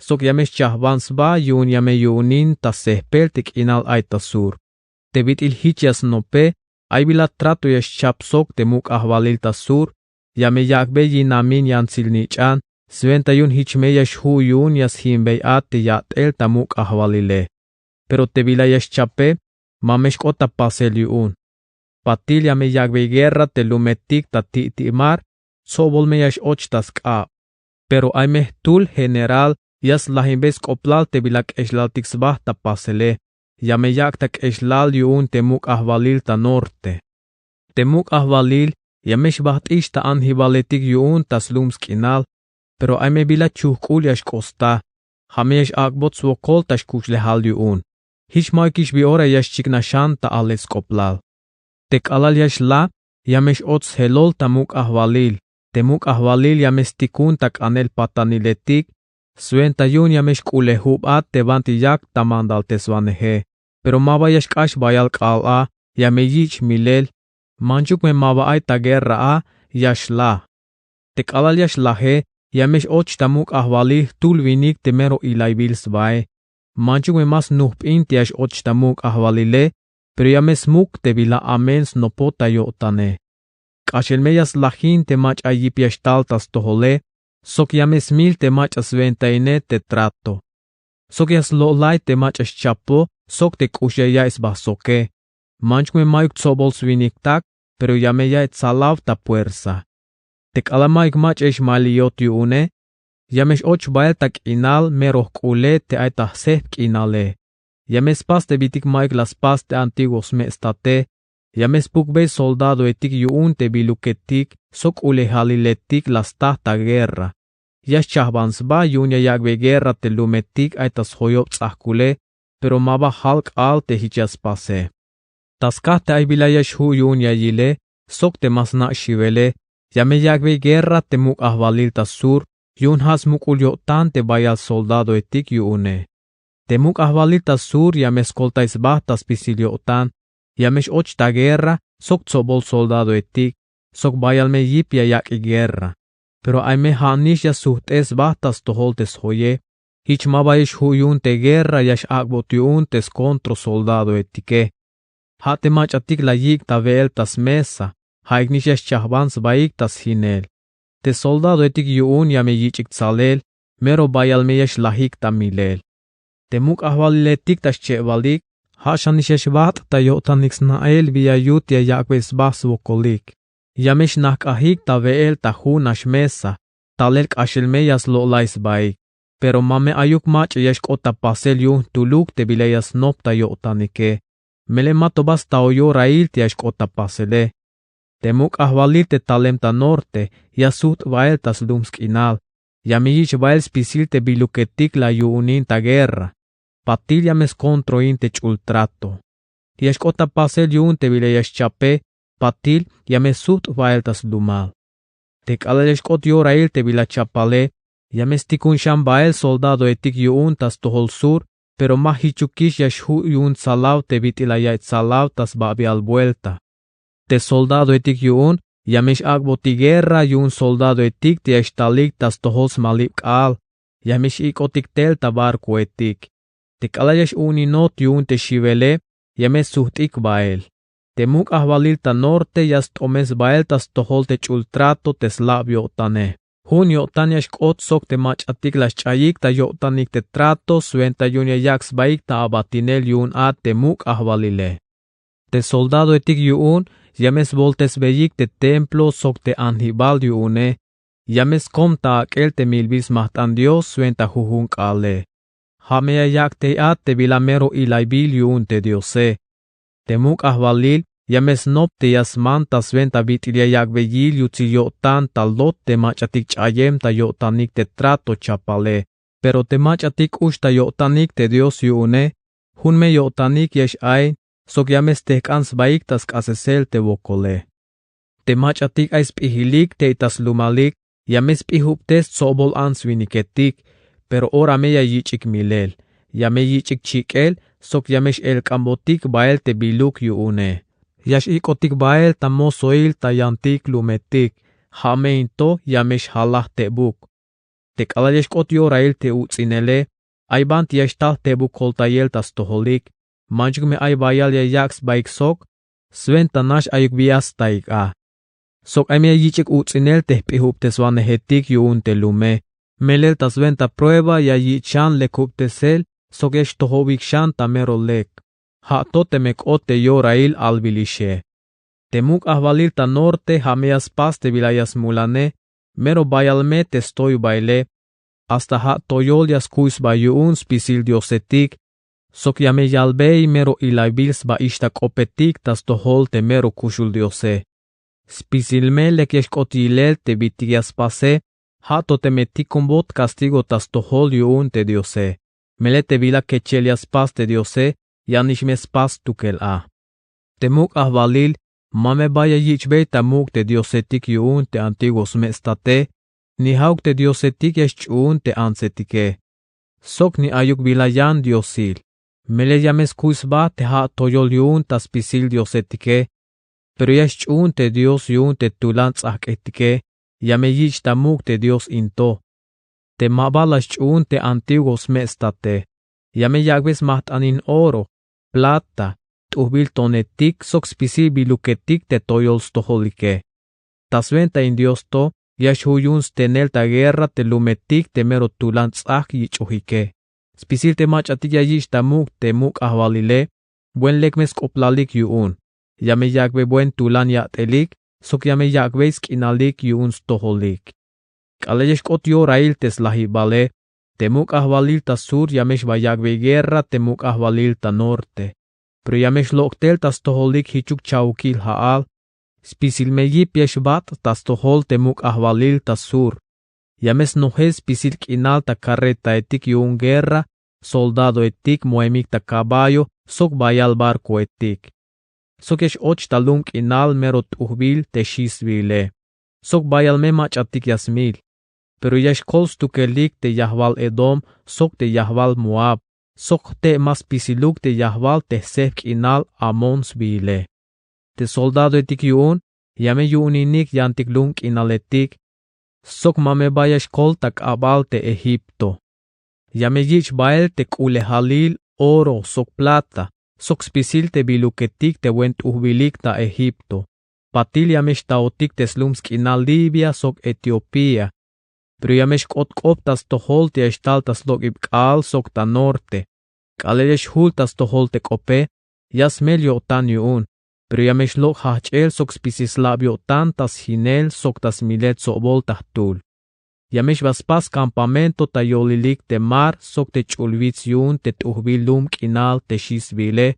Sok ya me xchajban sba yu'un ya me yu'unin ta sehpel te k'inal ay ta sur. Te bit'il jich ya snope, ay bila trato ya xchap sok te muk' ajwalil ta sur, ya me yak'bey yinamin yantsil nich'an, swenta yu'un jich me ya xju' yu'un ya sjimbey a te ya'tel ta muk' ajwalile. Pero te bila ya xchape, ma me xk'ot ta pasel yu'un. Patil ya me yak'bey guerra te lumetik ta ti'ti' mar, tsobol me ya x-och ta sk'ab. Pero ay me jtul general ya slajinbey sk'oplal te bila k'exlaltik sba ta pasele, ya me yak' ta k'exlal yu'un te muk' ajwalil ta norte. Te muk' ajwalil ya me xbajt'ix ta anjibaletik yu'un ta slum sk'inal, pero ay me bila chujk'ul ya xk'osta, ja' me ya x-ak'bot swokol ta xkuxlejal yu'un. Jich ma'yukix bi ora ya xchiknaj xan ta alel sk'oplal. Te k'alal ya xla, ya me x-och sjelol ta muk' ajwalil. Te muk' ajwalil ya me stikun ta k'anel pataniletik, swenta yu'un ya me xk'ulejubat te banti yak ta mandalteswaneje. Pero ma ba ya xk'ax bayal k'aal a, ya me yich' milel, manchuk me ma ba ay ta guerra a, ya xla. Te k'alal ya xlaje, Ya me x-och ta muk' ajwalil jtul winik te mero ilaybil sbae. Manchuk me ma snujp'in te ya x-och ta muk' ajwalile, pero ya me smuk te bila amen snopot ta yo'tane. K'axel me ya slajin te mach'a yip ya xtal ta stojole, sok ya me smil te mach'a swentaine te trato. Sok ya slo' lay te mach'a xchapo sok te k'ux ya ya'iy sba soke. Manchuk me ma'yuk tsobol swiniktak, pero ya me ya'iy tsalaw ta puersa. Te k'alal ma'yuk mach'a ya xmaliyot yu'une, ya me x-och bael ta k'inal mero jk'ule te ay ta jsejp k'inale. Ya me spas te bitik ma'yuk la spas te antiguo sme' state. Ya me spukbey soldadoetik yu'un te biluketik sok k'ulejaliletik la sta ta guerra. Ya xchajban sba yu'un ya yak'bey guerra te lumetik ay ta sjoyob ts'ajkule, pero ma ba jalk'al te jich ya spase. Ta skaj te ay bila ya xju' yu'un ya yile sok te ma sna' xiwele, ya me yak'bey guerra te muk' ajwalil ta sur, yu'un ja' smuk'ul yo'tan te bayal soldadoetik yu'une. Te muk' ajwalil ta sur ya me skoltay sba ta spisil yo'tan. Ya me x-och ta guerra sok tsobol soldadoetik, sok bayal me yip ya yak'ik guerra. Pero ay me ja'nix ya sujt'el sba ta stojol te sjoye. Jich ma ba ya xju' yu'un te guerra ya x-ak'bot yu'un te skontrol soldadoetike. Ja' te mach'atik la yik' ta we'el ta smesa, ja'iknix ya xchajban sbaik ta sjinel. Te soldadoetik yu'un ya me yich'ik tsalel, mero bayal me ya xlajik ta milel. Te muk' ajwaliletik ta xchebalik, ja' xanix ya xbajt' ta yo'tanik sna'el bi ya yut ya yak'bey sba swokolik. Ya me xnajk'ajik ta we'el ta jun nax mesa, talel k'axel me ya slo' lay sbaik. Pero ma me ayuk mach'a ya xk'ot ta pasel yu'un jtuluk te bila ya snop ta yo'tanike. Melel ma to ba staoy yorail te ya xk'ot ta pasele. Te muk' ajwalil te talem ta norte ya sujt' bael ta slum sk'inal. Ya me yich' bael spisil te biluketik la yu'unin ta guerra. Patil ya me skontroin te ch'ul trato. Ya xk'ot ta pasel yu'un te bila ya xchape, patil ya me sujt' bael ta slumal. Te k'alal ya xk'ot yorail te bila chapale, ya me stikun xan bael soldadoetik yu'un ta stojol sur, pero ma jichukix ya xju' yu'un tsalaw te bit'il la ya'iy tsalaw ta sbabial buelta. Te soldadoetik yu'un ya me x-ak'botik guerra yu'un soldadoetik te ya xtalik ta stojol smalib k'aal. Ya me x-ik'otik tel ta barcoetik. Te k'alal ya x-u'uninot yu'un te xiwele, ya me sujt'ik bael. Te muk' ajwalil ta norte ya st'omes bael ta stojol te ch'ul trato te slab yo'tane. Jun yo'tan ya xk'ot sok te mach'atik la xch'ayik ta yo'tanik te trato swenta yu'un ya yak' sbaik ta abatinel yu'un a te muk' ajwalile. Te soldadoetik yu'un ya me svoltesbeyik te templo sok te anjibal yu'une. Ya me skom ta ak'el te milbil smajt'an Dios swenta jujun k'aale. Ja' me ya yak' tey a te bila mero ilaybil yu'un te Diose. Te muk' ajwalil ya me snop te ya sman ta swenta bit'il ya yak'bey yil yutsil yo'tan ta lot te mach'atik ch'ayem ta yo'tanik te trato chapale. Pero te mach'atik k'ux ta yo'tanik te Dios yu'une, jun me yo'tanik ya x-ain sok ya me stejk'an sbaik ta sk'asesel te wokole. Te mach'atik ay sp'ijilik tey ta slumalik ya me sp'ijubtes tsobol ants winiketik, pero ora me ya yich'ik milel, ya me yich'ik chik'el sok ya me x-elk'anbotik bael te biluk yu'une. Ya x-ik'otik bael ta mosoil ta yantik lumetik, ja' me in to ya me xjalaj tebuk. Te k'alal ya xk'ot yorail te uts'inele, ay banti ya xtal tebuk koltayel ta stojolik. Manchuk me ay bayal ya yak' sbaik sok swenta nax ayuk bi ya staik a. Sok ay me ya yich'ik uts'inel te jp'ijubteswanejetik yu'un te lume. Melel ta swenta prueba ya yich' xan lekubtesel sok ya xtojobik xan ta mero lek. Ja' to teme k'ot te yorail albelixe. Te muk' ajwalil ta norte ja' me ya spas te bila ya smulane, mero bayal me te stoy baele. Hasta ja' toyol ya skuy sba yu'un spisil diosetik, sok ya me yalbey mero ilaybil sba ixta k'opetik ta stojol te mero kuxul diose. Spisil me lek ya xk'ot yilel te bitik ya spase. Ja' to teme tikunbot kastigo ta stojol yu'un te diose. Melel te bila kechel ya spas te diose, yanix me spas stukel a. Te muk' ajwalil ma me ba ya yich'bey ta muk' te diosetik yu'un te antiguo sme' state, ni ja'uk te diosetik ya xch'uun te antsetike. Sok ni ayuk bila yan diosil. Melel ya me skuy sba te ja' toyol yu'un ta spisil diosetike. Pero ya xch'uun te Dios yu'un te tulan ts'ajk'ejtike, ya me yich' ta muk' te Dios in to. Te ma ba la sch'uhun te antiguo sme' state. Ya me yak'bey smajt'an in oro, plata, t'ujbil tonetik sok spisil biluketik te toyol stojolike. Ta swenta in Dios to ya xju' yu'un stenel ta guerra te lumetik te mero tulan ts'ajk' yich'ojike. Spisil te mach'atik ya yich' ta muk' te muk' ajwalile, buen lek me sk'oplalik yu'un. Ya me yak'bey buen tulan ya'telik sok ya me yak'bey sk'inalik yu'un stojolik. K'alal ya xk'ot yorail te slajibale, te muk' ajwalil ta sur ya me xba yak'bey guerra te muk' ajwalil ta norte. Pero ya me xlok' tel ta stojolik jichuk cha'ukil ja'al. Spisil me yip ya xbat' ta stojol te muk' ajwalil ta sur. Ya me snojel spisil k'inal ta karretaetik yu'un guerra, soldadoetik moemik ta caballo sok bayal barcoetik. Sok ya x-och ta lum k'inal mero t'ujbil te xisbiile. Sok bayal me mach'atik ya smil. Pero ya xkol stukelik te yajwal Edom sok te yajwal Moab, sok jte' ma spisiluk te yajwal te jsejb k'inal Amón sbiile. Te soldadoetik yu'un ya me yu'uninik yantik lum k'inaletik, sok ma me ba ya xkol ta k'abal te Egipto. Ya me yich' bael te k'uhlejalil oro sok plata sok spisil te biluketik te buen t'ujbilik ta Egipto. Patil ya me xtaotik te slum sk'inal Libia sok Etiopía. Pero ya me xk'ot k'op ta stojol te ya xtal ta slok'ib k'aal sok ta norte. K'alal ya xjul ta stojol te k'ope, ya smel yo'tan yu'un. Pero ya me xlok' jajch'el sok spisil slab yo'tan ta sjinel sok ta smilel tsobol ta jtul. Ya me xba spas campamento ta yolilik te mar sok te ch'ul wits yu'un te t'ujbil lum k'inal te xisbiile.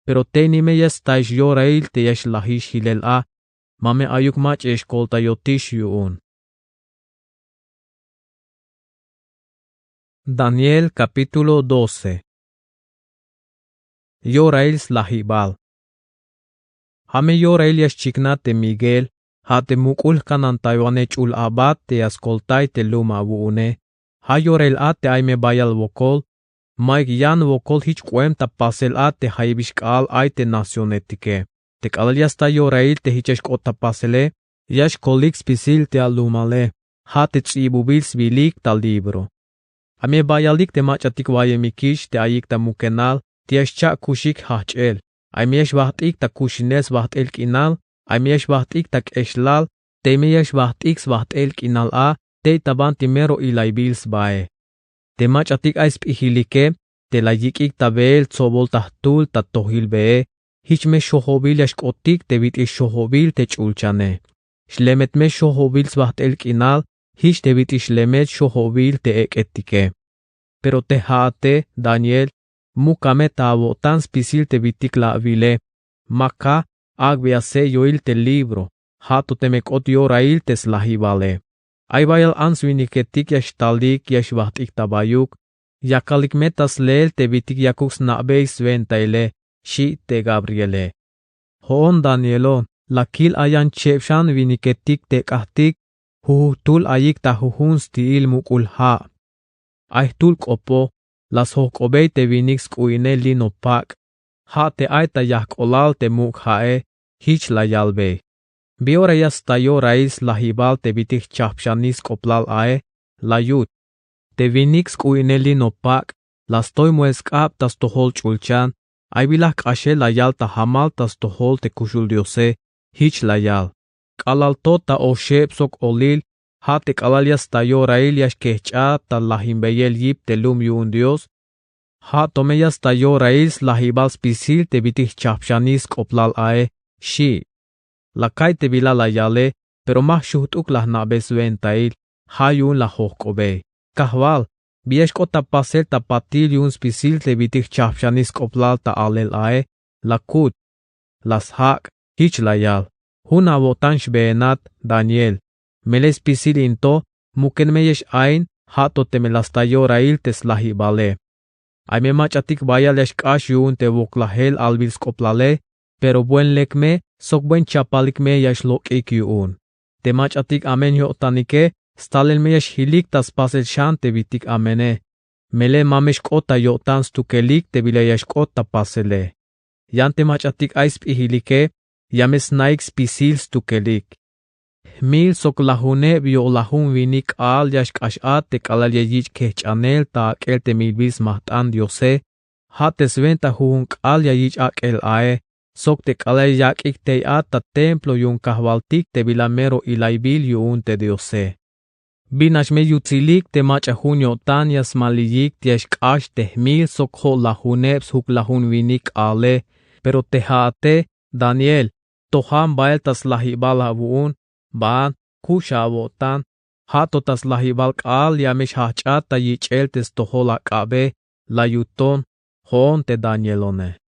Pero tey ni me ya staix yorail te ya xlajix jilel a. Ma me ayuk mach'a ya xkoltayotix yu'un. Daniel capítulo doce. Yorail slajibal. Ja' me yorail ya xchiknaj te Miguel, ja' te muk'ul jkanantaywanej ch'ul abat te ya skoltay te lum awu'une. Ja' yorail a te ay me bayal wokol, ma'yuk yan wokol jich k'oem ta pasel a te jayebix k'aal ay te nacionetike. Te k'alal ya sta yorail te jich ya xk'ot ta pasele, ya xkolik spisil te alumale, ja' te ts'ibubil sbilik ta libro. Ay me bayalik te mach'atik wayemikix te ayik ta mukenal te ya xcha'kuxik jajch'el. Ay me ya xbajt'ik ta kuxinel sbajt'el k'inal, ay me ya xbajt'ik ta k'exlal, tey me ya xbajt'ik sbajt'el k'inal a tey ta banti mero ilaybil sbae. Te mach'atik ay sp'ijilike te la yik'ik ta beel tsobol ta jtul ta tojil bee, jich me xojobil ya xk'otik te bit'il xojobil te ch'ulchane. Xlemet me xojobil sbajt'el k'inal jich te bit'il xlemet xojobil te ek'etike. Pero te ja'ate, Daniel, muk a me ta awo'tan spisil te bitik la awile. Maka, ak'beya selloil te libro, ja' to teme k'ot yorail te slajibale. Ay bayal ants winiketik ya xtalik ya xbajt'ik ta bayuk. Yakalik me ta sleel te bitik yakuk sna'bey swentaile, xi' te Gabriele. Jo'on Danielo, la kil ayan cheb xan winiketik te k'ajtik, jujun jtul ayik ta jujun sti'il muk'ul ja'. Ay jtul k'opo, la sjojk'obey te winik sk'u'inel lino pak', ja' te ay ta yajk'olal te muk' ja'e, jich la yalbey. Bi ora ya sta yorail slajibal te bitik jchajpxanil sk'oplal ae, la yut. Te winik sk'u'inel lino pak' la stoy moel sk'ab ta stojol ch'ulchan, ay bi la jk'axel la yal ta jamal ta stojol te kuxul Diose, jich la yal. K'alal to ta oxeb sok olil, ja' te k'alal ya sta yorail ya xkejch'a ta lajinbeyel yip te lum yu'un Dios. Ja' to me ya sta yorail slajibal spisil te bitik jchajpxanil sk'oplal ae, xi'. La ka'iy te bila la yale, pero ma jxujt'uk la jna'bey swentail, ja' yu'un la jojk'obey. Kajwal, bi ya xk'ot ta pasel ta patil yu'un spisil te bitik jchajpxanil sk'oplal ta alel ae, la kut, la sjak', jich la yal. Jun awo'tan xbeenat, Daniel, melel spisil in to, muken me ya x-ain, ja' to teme la sta yorail te slajibale. Ay me mach'atik bayal ya xk'ax yu'un te woklajel albil sk'oplale, pero buen lek me sok buen chapalik me ya xlok'ik yu'un. Te mach'atik amen yo'tanike, stalel me ya xjilik ta spasel xan te bitik amene. Melel ma me xk'ot ta yo'tan stukelik te bila ya xk'ot ta pasele. Yan te mach'atik ay sp'ijilike, ya me sna'ik spisil stukelik. Jmil sok lajuneb yo'lajun winik k'aal ya xk'ax-at te k'alal ya yich' kejch'anel ta ak'el te milbil smajt'an Diose. Ja' te swenta jujun k'aal ya yich' ak'el ae sok te k'alal ya yak'ik tey a ta templo yu'un kajwaltik te bila mero ilaybil yu'un te Diose. Bin nax me yutsilik te mach'a jun yo'tan ya smaliyik te ya xk'ax te jmil sok jo'lajuneb sjuklajun winik k'aale? Pero te ja'ate, Daniel, tojan bael ta slajibal awu'un, baan, kux awo'tan. Ja' to ta slajibal k'aal ya me xjajch'at ta yich'el te stojol ak'abe. La yuton. Jo'on te Danielone.